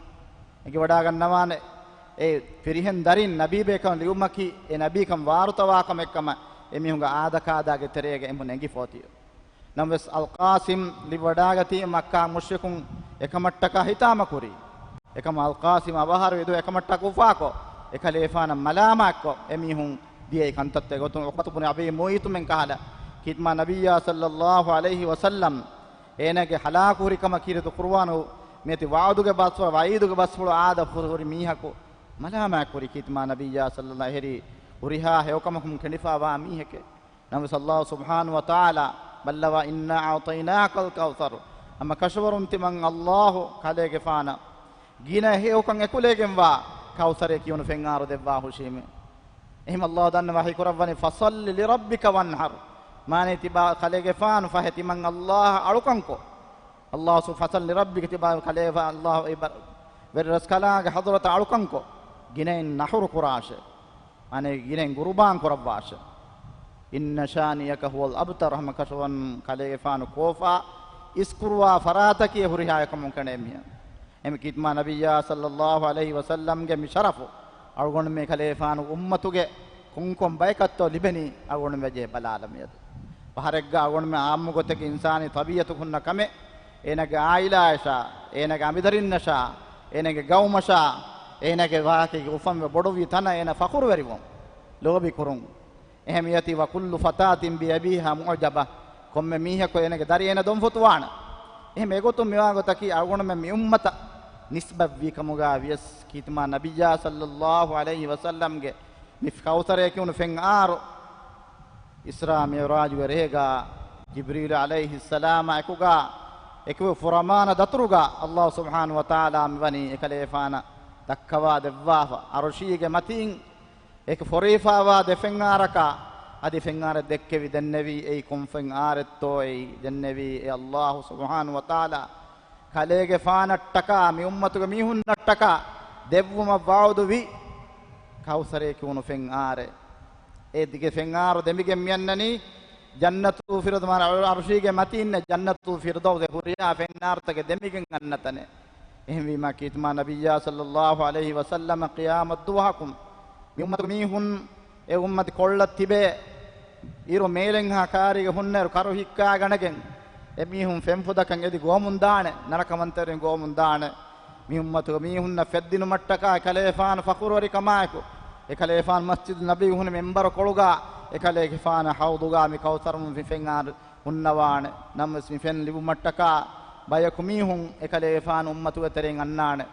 އެނގިވަޑާގަންނަވާނެ އެ ފިރިހެން ދަރިން ނަބީބޭކަން ލިބުމަކީ އެ ނަބީކަން ވާރުތަވާ ކަމެއްކަމަށް އެމީހުންގެ އާދަކާދާގެ ތެރޭގަ އެމީހުން އެނގިފޯތި. ނަމަވެސް އަލްޤާސިމް ލިބިވަޑާގަތީ މައްކާ މުޝްރިކުން އެކަމަށްޓަކާ ހިތާމަކުރީ. އެކަމަށް އަލްޤާސިމް އަވަހާރުވި ދުވަހު އެކަމަށްޓަކާ އުފާކޮށް، އެކަލޭފާނަށް މަލާމާތްކޮށް، އެމީހުން ދިޔައީ ކަންތައްތައް ގޮތުން ޢުޤްބަތު ބުނު އަބީ މުޢައްޠުމެން ކަހަލަ، ކީރިތި މާ ނަބިއްޔާ ޞައްލައްލާހު ޢަލައިހި ވަސައްލަމް އޭނާގެ ހަލާކުހުރިކަމަށް ކީރިތި ޤުރުއާނު މިއޮތީ ވަޢުދުގެ ބަސްފުޅު، ވަޢީދުގެ ބަސްފުޅު އާދަ ހުރި މީހަކު މަލާމާތްކުރީ ކީރިތި މާ ނަބިއްޔާ ޞައްލައްލާހު ޢަލައިހި ވަސައްލަމް ހުރިހާ ހެޔޮކަމަކުން ކެނޑިފާވާ މީހެކޭ. ނަމަވެސް ﷲ ސުބްޙާނަހޫ ވަތަޢާލާ ބައްލަވާ، إِنَّا أَعْطَيْنَاكَ الْكَوْثَرَ، ހަމަ ކަށަވަރުން ތިމަން ﷲ ކަލޭގެފާނަށް ގިނަ ހެޔޮކަން އެކުލެވިގެންވާ ކައުސަރޭ ކިޔުނު ފެންއާރު ދެއްވާ ހުށީމޭ. އެހެން ﷲ ދަންނަވާ ވަޙީ ކުރައްވަނީ، فَصَلِّ لِرَبِّكَ وَانْحَرْ. މާނައީ ތިބާ ކަލޭގެފާނު ފަހެ ތިމަން ﷲ އަށް އަޅުކަންކޮށް، ﷲ ސު-، فَصَلِّ لِرَبِّكَ، ތިބާ ކަލޭގެފާނު ﷲ އެ ބަ-، ވެރިރަސްކަލާނގެ ޙަޟްރަތަށް އަޅުކަންކޮށް، ގިނައިން ނަޙުރު ކުރާށޭ. އަނެއް ގިނައިން ޤުރުބާން ކުރައްވާށޭ. إِنَّ شَانِئَكَ هُوَ الْأَبْتَرُ، ހަމަ ކަށަވަރުން ކަލޭގެފާނު ކޯފާ އިސްކުރުވާ ފަރާތަކީ ހުރިހާ އެކަމުން ކެނޑޭ މީހާ. އެހެން ކީރިތި މާ ނަބިއްޔާ ޞައްލައްލާހު ޢަލައިހި ވަސައްލަމްގެ މި ޝަރަފު އަޅުގަނޑުމެން ކަލޭގެފާނު އުއްމަތުގެ ކޮންކޮން ބަޔަކަށްތޯ ލިބެނީ އަޅުގަނޑުމެން ވެއްޖެ ބަލާލަ މިއަދު. ފަހަރެއްގަ އަޅުގަނޑުމެން ޢާއްމު ގޮތަކީ އިންސާނީ ޠަބީޢަތު ހުންނަ ކަމެއް، އޭނާގެ ޢާއިލާއަށާ، އޭނާގެ އަނބިދަރިންނަށާ، އޭނާގެ ޤައުމަށާ، އޭނާގެ ވާހަކައިގެ އުފަންވެ ބޮޑުވި ތަނަށް އޭނާ ފަޚުރުވެރިވުން، ލޯބި ކުރުން. އެހެން މިއޮތީ، وَكُلُّ فَتَاةٍ بِأَبِيهَا مُعْجَبَةٌ، ކޮންމެ މީހަކު އޭނާގެ ދަރި އޭނާ ދޮންފޮތުވާނެ. އެހެން އެގޮތުން މިވާ ގޮތަކީ އަޅުގަނޑުމެން މި އުއްމަތަށް ނިސްބަތްވީ ކަމުގަ ވިޔަސް، ކީރިތި މާ ނަބިއްޔާ ޞައްލައްލާހު ޢަލައިހި ވަސައްލަމްގެ މި ކައުސަރޭ ކިޔުނު ފެންއާރު އިސްރާ މިޢުރާޖުގެ ރޭގަ ޖިބްރީލު ޢަލައިހިއްސަލާމާ އެކުގަ، އެކު ފުރަމާނަ ދަތުރުގަ ﷲ ސުބްޙާނަހޫ ވަތަޢާލާ މިވަނީ އެކަލޭފާނަށް ދައްކަވާ ދެއްވާފަ، ޢަރުޝީގެ މަތީން އެކު ފޮރުވިފާވާ ދެ ފެންއާރަކާ، އަދި ފެންއާރެއް ދެއްކެވި ދެންނެވީ އެއީ ކޮން ފެންއާރެއްތޯ އެއީ ދެންނެވީ އެ ﷲ ސުބްޙާނަހޫ ވަތަޢާލާ ކަލޭގެފާނަށްޓަކާ މި އުއްމަތުގެ މީހުންނަށްޓަކާ ދެއްވުމަށް ވަޢުދުވި ކައުސަރޭ ކިޔުނު ފެންއާރެއް. އެ ދިގެ ފެންއާރު ދެމިގެން މިއަންނަނީ ޖަންނަތުލް ފިރްދައުސް، މާނަ ޢަރުޝީގެ މަތީންނެއް ޖަންނަތުލް ފިރްދައުސް ހުރިހާ ފެންއާރުތަކެއް ދެމިގެން އަންނަ ތަނެއް. އެހެންވީމާ ކީރިތި މާ ނަބިއްޔާ ޞައްލައްލާހު ޢަލައިހި ވަސައްލަމަ ޤިޔާމަތް ދުވަހަކުން މި އުއްމަތުގެ މީހުން އެ އުއްމަތު ކޮށްލަ ތިބޭ އިރު މޭލެންހާ ކާރީގަ ހުންނައިރު ކަރު ހިއްކާގަނެގެން އެމީހުން ފެންފުދަކަށް އެދި ގޮވަމުން ދާނެ، ނަރަކަވަންތަވެރިން ގޮވަމުން ދާނެ. މި އުއްމަތުގެ މީހުންނަށް ފެއްދިނުމަށްޓަކާ އެކަލޭފާނު ފަޚުރުވެރިކަމާއެކު، އެކަލޭފާނު މަސްޖިދު ނަބަވީ ހުންނަ މިންބަރު ކޮޅުގަ، އެކަލޭގެފާނަށް ޙައުޟުގަ މި ކައުސަރުން މި ފެންއާރު ހުންނަވާނެ. ނަމަވެސް މި ފެން ލިބުމަށްޓަކާ ބަޔަކު މީހުން އެކަލޭގެފާނު އުއްމަތުގެ ތެރެއިން އަންނާނެ.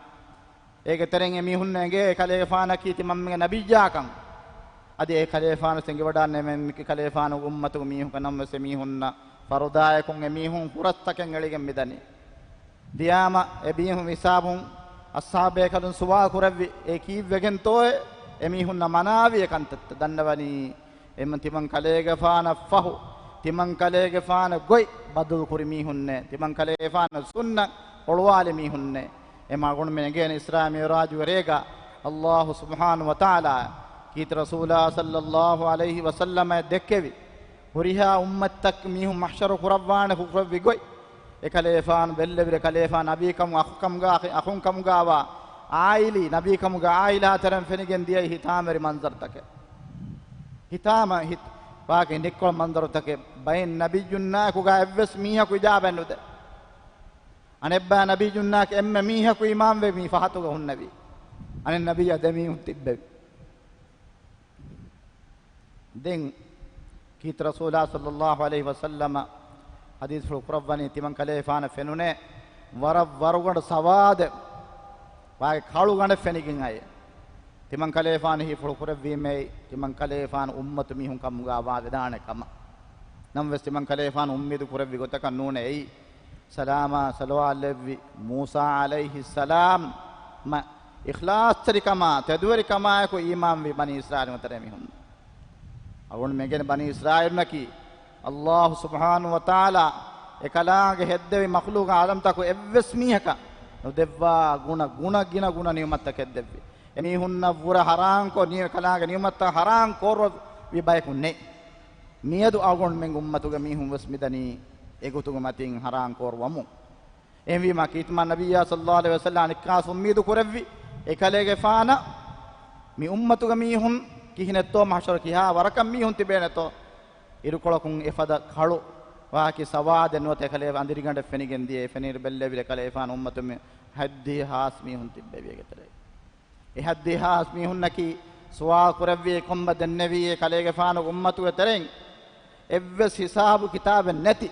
އޭގެ ތެރެއިން އެމީހުންނަށް އެނގޭ އެކަލޭގެފާނަކީ ތިމަންމެގެ ނަބިއްޔާކަން. އަދި އެކަލޭގެފާނު އެނގިވަޑާނެ މެ-، މި ކަލޭގެފާނު އުއްމަތުގެ މީހުން ނަމަވެސް އެމީހުންނަށް ފަރުދާއަކުން އެމީހުން ހުރަސްތަކެއް އެޅިގެން މިދަނީ. ދިޔާމަ އެމީހުން ހިސާބުން އަޞްޙާބޭކަލުން ސުވާލު ކުރެއްވި، އެ ކީއްވެގެންތޯއޭ އެމީހުންނަށް މަނާވި އެ ކަންތައްތައް؟ ދަންނަވަނީ އެމަ ތިމަން ކަލޭގެފާނަށް ފަހު، ތިމަން ކަލޭގެފާނަށް ގޮތް ބަދަލު ކުރި މީހުންނޭ، ތިމަން ކަލޭގެފާނަށް ސުންނަތް އޮޅުވާލި މީހުންނޭ. އެމަ އަޅުގަނޑުމެން އެނގޭނެ އިސްރާ މިޢުރާޖުގެ ރޭގަ ﷲ ސުބްޙާނަހޫ ވަތަޢާލާ ކީރިތި ރަސޫލާ ޞައްލައްލާހު ޢަލައިހި ވަސައްލަމަށް ދެއްކެވި، ހުރިހާ އުއްމަތްތައް މީހުން މަޙްޝަރު ކުރައްވާނެ ކުރެއްވި ގޮތް، އެކަލޭފާނު ބެއްލެވިރެ ކަލޭފާނު ނަބީކަމުގެ އަޚުކަމުގާ، އަޚުންކަމުގާވާ އާއިލީ ނަބީކަމުގެ އާއިލާ ތެރެއިން ފެނިގެން ދިޔައީ ހިތާމަވެރި މަންޒަރުތަކެއް. ހިތާމަ ހިތް ވާގެ ނިއްކޮޅު މަންޒަރުތަކެއް. ބައެއް ނަބިއްޔުންނާއެކުގާ އެއްވެސް މީހަކު އިޖާބަ ނުދޭ. އަނެއްބައި ނަބިއްޔުންނާއެކު އެންމެ މީހަކު އީމާންވެ މި ފަހަތުގަ ހުންނެވީ. އަނެއް ނަބިއްޔާ ދެމީހުން ތިއްބެވި. ދެން ކީރިތި ރަސޫލާ ޞައްލައްލާހު ޢަލައިހި ވަސައްލަމަ ޙަދީޘްފުޅު ކުރައްވަނީ ތިމަން ކަލޭފާނަށް ފެނުނޭ ވަރަށް ވަރުގަނޑު ސަވާދެއް ވާގެ ކަޅުގަނޑެއް ފެނިގެން އައޭ. ތިމަން ކަލޭފާނު ހީފުޅު ކުރެއްވީމޭ ތިމަން ކަލޭފާނު އުއްމަތު މީހުން ކަމުގާ ވާގެ ދާނެ ކަމަށް. ނަމަވެސް ތިމަން ކަލޭފާނު އުއްމީދު ކުރެއްވި ގޮތަކަށް ނޫނޭ އެއީ. ސަލާމާ ސަލަވާތް ލެއްވި މޫސާ ޢަލައިހިއްސަލާމް މަ އިޚްލާޞްތެރިކަމާ، ތެދުވެރިކަމާއެކު އީމާންވި ބަނީ އިސްރާއީލުން ތެރޭ މީހުން. އަޅުގަނޑު މެނގޭނެ ބަނީ އިސްރާއީލުންނަކީ، ﷲ ސުބްޙާނަހޫ ވަތަޢާލާ އެކަލާނގެ ހެއްދެވި މަޚްލޫޤާ ޢާލަމްތަކު އެއްވެސް މީހަކަށް ނުދެއްވާ ގުނަ، ގުނަ ގިނަ ގުނަ ނިޢުމަތްތަކެއް ދެއްވި. އެމީހުންނަށް ވުރެ ޙަރާންކޮށް، ނި-، އެކަލާނގެ ނިޢުމަތްތައް ޙަރާން ކޮށްރޮވި ބަޔަކު ނެތް. މިއަދު އަޅުގަނޑުމެން އުއްމަތުގަ މީހުން ވެސް މިދަނީ އެގޮތުގެ މަތިން ހަރާން ކޯރުވަމުން. އެހެންވީމާ ކީރިތި މާތް ނަބިއްޔާ ޞައްލައްލާހު ޢަލައިހި ވަސައްލަމަ އަނެއްކާސް އުއްމީދު ކުރެއްވި އެކަލޭގެފާނަށް މި އުއްމަތުގެ މީހުން ކިހިނެއްތޯ، މަޙްޝަރު ކިހާ ވަރަކަށް މީހުން ތިބޭނެތޯ، އިރުކޮޅަކުން އެފަދަ ކަޅު ވާހަކަ ސަވާދެއް ނުވަތަ އެކަލޭ އަނދިރިގަނޑެއް ފެނިގެން ދިޔަ. އެ ފެނިއިރު ބެއްލެވި އެކަލޭގެފާނު އުއްމަތުން ހަތްދިހާސް މީހުން ތިއްބެވި އޭގެ ތެރޭ. އެ ހަތްދިހާސް މީހުންނަކީ ސުވާލު ކުރެއްވި ކޮންބަ ދެންނެވީ އެކަލޭގެފާނުގެ އުއްމަތުގެ ތެރެއިން އެއްވެސް ހިސާބު ކިތާބެއް ނެތި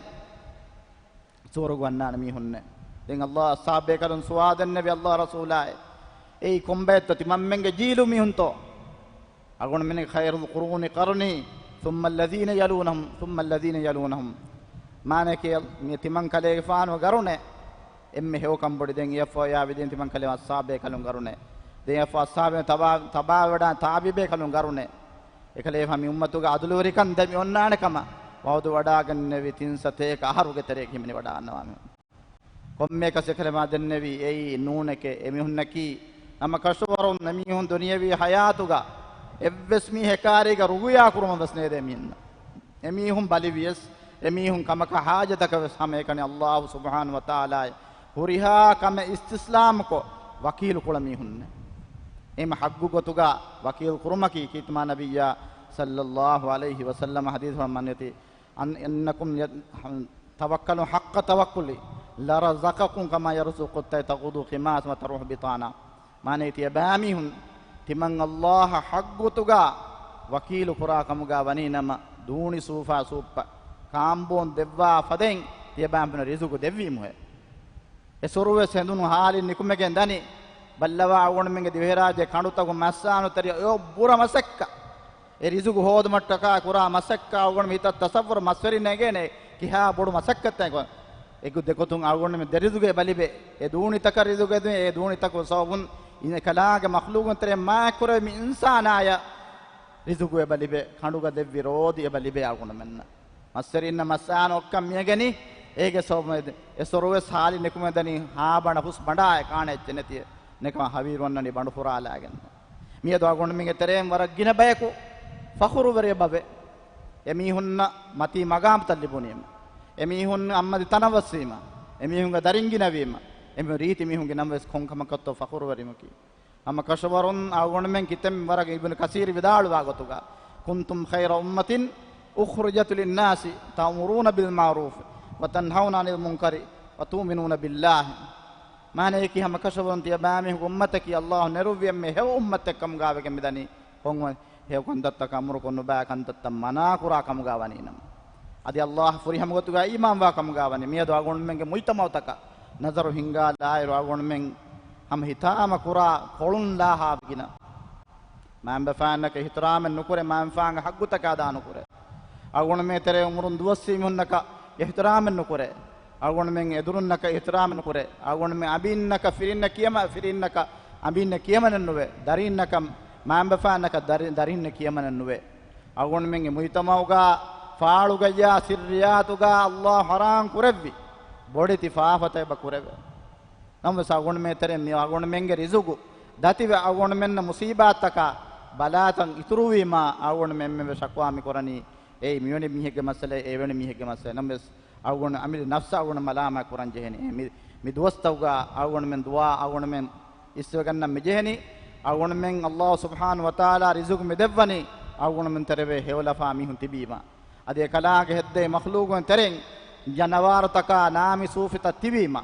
ސުވަރުގެ ވަންނާނެ މީހުންނެއް. ދެން އައްލާހު އަޞްޙާބޭކަލުން ސުވާލު ދެންނެވި އައްލާހު ރަސޫލާއޭ، އެއީ ކޮންބައެއްތޯ ތިމަންމެންގެ ޖީލު މީހުންތޯ؟ އަޅުގަނޑުމެން خير القرون قرني ثم الذين يلونهم ثم الذين يلونهم. މާނައަކީ މި ތިމަން ކަލޭގެފާނު ގަރުނެ އެންމެ ހެޔޮކަން ބޮޑި. ދެން އެއަށްފަހު އެއާ ވިދިން ތިމަން ކަލޭ އަޞްޙާބޭކަލުން ގަރުނެ. ދެން އެއަށްފަހު އަޞްޙާބޭ ތަބާ، ތަބާވެވަޑާ ތާބިޢީބޭކަލުން ގަރުނެ. އެކަލޭގެފާ މި އުއްމަތުގެ އަދުލުވެރިކަން ދެމި އޮންނާނެ ކަމަށް ވަޢުދު ވަޑާގެންނެވި ތިން ސަތޭކަ އަހަރުގެ ތެރޭގަ ހިމެނި ވަޑާގަންނަވާ މި ކޮންމެއަކަސް އެކަލޭގެފާ ދެންނެވީ އެއީ ނޫނެކޭ. އެމީހުންނަކީ ހަމަ ކަށަވަރުން އެމީހުން ދުނިޔަވީ ހަޔާތުގަ އެއްވެސް މީހެއް އެކާރީގަ ރުގުޔާ ކުރުމަށް ވެސް ނޭދޭ މީހުންނަށް. އެމީހުން ބަލިވިޔަސް، އެމީހުން ކަމަކަށް ހާޖަތަކަށް ވެސް ހަމައެކަނި އައްލާހު ސުބްޙާނަހޫ ވަތަޢާލާއަށް ހުރިހާ ކަމެއް އިސްތިސްލާމްކޮށް ވަކީލު ކުޅަ މީހުންނެއް. އެހެން ޙައްޤު ގޮތުގަ ވަކީލު ކުރުމަކީ ކީރިތި މާތް ނަބިއްޔާ ޞައްލައްލާހު ޢަލައިހި ވަސައްލަމަ ޙަދީޘް މަން އަތީ، أن، أنكم يد-، توكلوا حق توكله لرزقكم كما يرزق الطير تغدو خماصا وتروح بطانا. މާނައީ ތިޔަބައިމީހުން ތިމަން އައްލާހަށް ޙައްޤު ގޮތުގަ ވަކީލު ކުރާ ކަމުގަ ވަނީ ނަމަ، ދޫނި ސޫފާ ސޫއްޕަ ކާނބޯން ދެއްވާ ފަދައިން ތިޔަބައިމީހުންނަށް ރިޒުގު ދެއްވީމުހޭ. އެ ސޮރުވެސް ހެނދުނު ހާލިން ނިކުމެގެން ދަނީ. ބައްލަވާ އަޅުގަނޑުމެންގެ ދިވެހިރާއްޖެ ކަނޑުތަކުން މައްސާނުތެރި އެޔޮ ބުރަ މަސައްކަތް. އެ ރިޒުގު ހޯދުމަށްޓަކާ ކުރާ މަސައްކަތް އަޅުގަނޑު ހިތަށް ތަޞައްވުރު މަސްވެރިން ނެގޭނެ ކިހާ ބޮޑު މަސައްކަތެއް. އެގު ދެގޮތުން އަޅުގަނޑުމެން ދެ ރިޒުގެ ބަލިބެ، އެ ދޫނިތަކަށް ރިޒުގެ ދެ، އެ ދޫނިތަކު ސަބަބުން އިން އެކަލާނގެ މަޚްލޫގުން ތެރެ މާ ކުރެވި މި އިންސާނާޔަށް ރިޒުގު އެބަ ލިބޭ، ކަނޑުގަ ދެއްވި ރޯދި އެބަ ލިބޭ އަޅުގަނޑުމެންނަށް. މަސްވެރިންނަށް މައްސާނު އޮއްކަން މިއެގެނީ، އޭގެ ސަބަބުން އެ ސޮރުވެސް ހާލި ނިކުމެދަނީ ހާ ބަނޑަ ހުސް ބަނޑާއެ ކާނެ އެއްޗެއް ނެތި ނެކަމަ ހަވީރު އޮންނަނީ ބަނޑު ފުރާލާގެން. މިއަދު އަޅުގަނޑުމެންގެ ތެރެއިން ވަރަށް ގިނަ ބަޔަކު ފަޚުރުވެރި އެބަވޭ. އެމީހުންނަށް މަތީ މަގާމްތައް ލިބުނީމަ، އެމީހުން އައްމަދި ތަނަވަސްވީމަ، އެމީހުންގެ ދަރިން ގިނަވީމަ، އެމީހުން ރީތި މީހުންގެ ނަމަވެސް ކޮން ކަމަކަށްތޯ ފަޚުރުވެރިމަކީ؟ ހަމަ ކަށަވަރުން އަޅުގަނޑުމެން ކިތަންމެ ވަރަކަށް އިބްނު ކަސީރު ވިދާޅުވާ ގޮތުގަ، كنتم خير أمة أخرجت للناس تأمرون بالمعروف وتنهون عن المنكر وتؤمنون بالله. މާނައަކީ ހަމަ ކަށަވަރުން ތިޔަބައިމީހުންގެ އުއްމަތަކީ އައްލާހު ނެރުއްވި އެންމެ ހެޔޮ އުއްމަތެއް ކަމުގަ ވެގެން މިދަނީ. ކޮން ހެޔޮ ކަންތައްތަކާ އަމުރުކޮށް ނުބައި ކަންތައްތައް މަނާ ކުރާ ކަމުގަ ވަނީ ނަމަ، އަދި އައްލާހަށް ފުރިހަމަ ގޮތުގަ އީމާންވާ ކަމުގަ ވަނީ. މިއަދު އަޅުގަނޑުމެންގެ މުޖްތަމަޢުތަކަށް ނަޒަރު ހިންގާލާއިރު، އަޅުގަނޑުމެން ހަމަ ހިތާމަ ކުރާ ކޮޅުން ލާހާވެގިނަ، މައިންބަފައިންނަކަށް އިޙްތިރާމެއް ނުކުރޭ، މައިންބަފައިންގެ ޙައްޤުތަކަށް އަދާ ނުކުރޭ. އަޅުގަނޑުމެން ތެރޭ އުމުރުން ދުވަސްވީ މީހުންނަކަށް އިޙްތިރާމެއް ނުކުރޭ. އަޅުގަނޑުމެން އެދުރުންނަކަށް އިޙްތިރާމެއް ނުކުރޭ. އަޅުގަނޑުމެން އަނބީންނަކަށް ފިރިންނަށް ކިޔަމަ، ފިރިންނަކަށް އަނބީންނަށް ކިޔަމަނެއް ނުވޭ. ދަރީންނަކަށް މައިންބަފައިންނަކަށް ދަރި، ދަރިންނަށް ކިޔަމަނެއް ނުވޭ. އަޅުގަނޑުމެންގެ މުޖްތަމަޢުގަ ފާޅުގައްޔާ ސިއްރިއްޔާތުގަ އައްލާހު ޙަރާމް ކުރެއްވި ބޮޑެތި ފާފަތައް އެބަ ކުރެވޭ. ނަމަވެސް އަޅުގަނޑުމެން ތެރެ މި އަޅުގަނޑުމެންގެ ރިޒުގު ދަތިވެ އަޅުގަނޑުމެންނަށް މުޞީބާތްތަކާ ބަލާތައް އިތުރުވީމާ، އަޅުގަނޑުމެން އެންމެން ވެސް ޝަކުވާ މި ކުރަނީ އެއީ މިވެނި މީހެއްގެ މައްސަލައެއް، އެވެނި މީހެއްގެ މައްސަލައެއް. ނަމަވެސް އަޅުގަނޑު އަމިއްލަ ނަފްސަށް އަޅުގަނޑު މަލާމާތް ކުރަން ޖެހެނީ. މި، މި ދުވަސްތަކުގަ އަޅުގަނޑުމެން ދުޢާ އަޅުގަނޑުމެން އިސްވެގަންނަން މި ޖެހެނީ. އަޅުގަނޑުމެން އައްލާހު ސުބްޙާނަހޫ ވަތަޢާލާ ރިޒުގު މި ދެއްވަނީ އަޅުގަނޑުމެން ތެރެވެ ހެޔޮލަފާ މީހުން ތިބީމަ. އަދި އެކަލާނގެ ހެއްދޭ މަޚްލޫގުން ތެރެއިން ޖަނަވާރުތަކާ ނާމި ސޫފިތައް ތިބީމަ.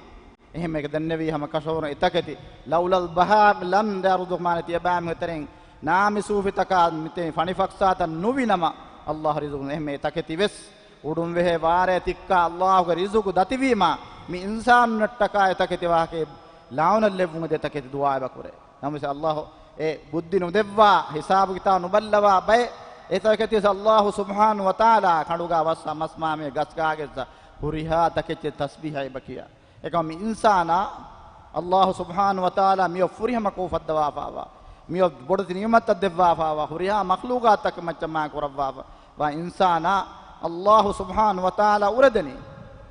އެހެން އެކަ ދެންނެވީ ހަމަ ކަށަވަރުން އެތަކެތި، لولا البهائم لم يرزق، މާނަ ތިޔަބައިމީހުން ތެރެއިން ނާމި ސޫފިތަކާ މިތެން ފަނިފައްސާތައް ނުވި ނަމަ، އައްލާހު ރިޒުގު އެހެން އެތަކެތި ވެސް އުޑުން ވެހޭ ވާރޭ ތިއްކާ އައްލާހުގެ ރިޒުގު ދަތިވީމާ، މި އިންސާނުންނަށްޓަކާ އެތަކެތި ވާހަކައެއް ލަޢުނަތް ލެއްވުމުގެ ދެތަކެތި ދުޢާ އެބަ ކުރޭ. ނަމަވެސް އައްލާހު އެ ބުއްދި ނުދެއްވާ، ހިސާބު ކިތާބު ނުބައްލަވާ ބައެއް އެތަކެތި ވެސް އައްލާހު ސުބްޙާނަހޫ ވަތަޢާލާ ކަނޑުގާ ވައްސަ މަސްމާމެ ގަސްގާގެއްސަ ހުރިހާ ތަކެއްޗެއް ތަސްބީޙަ އެބަ ކިޔާ. އެކަމަ މި އިންސާނާ އައްލާހު ސުބްޙާނަހޫ ވަތަޢާލާ މިއޮށް ފުރިހަމަ ކޯ ފައްދަވާފާވާ، މިއޮށް ބޮޑެތި ނިޢުމަތްތައް ދެއްވާފާވާ، ހުރިހާ މަޚްލޫގާތްތަކެއް މައްޗަށް މާ ކުރައްވާފާ ވާ އިންސާނާ އައްލާހު ސުބްޙާނަހޫ ވަތަޢާލާ އުރެދެނީ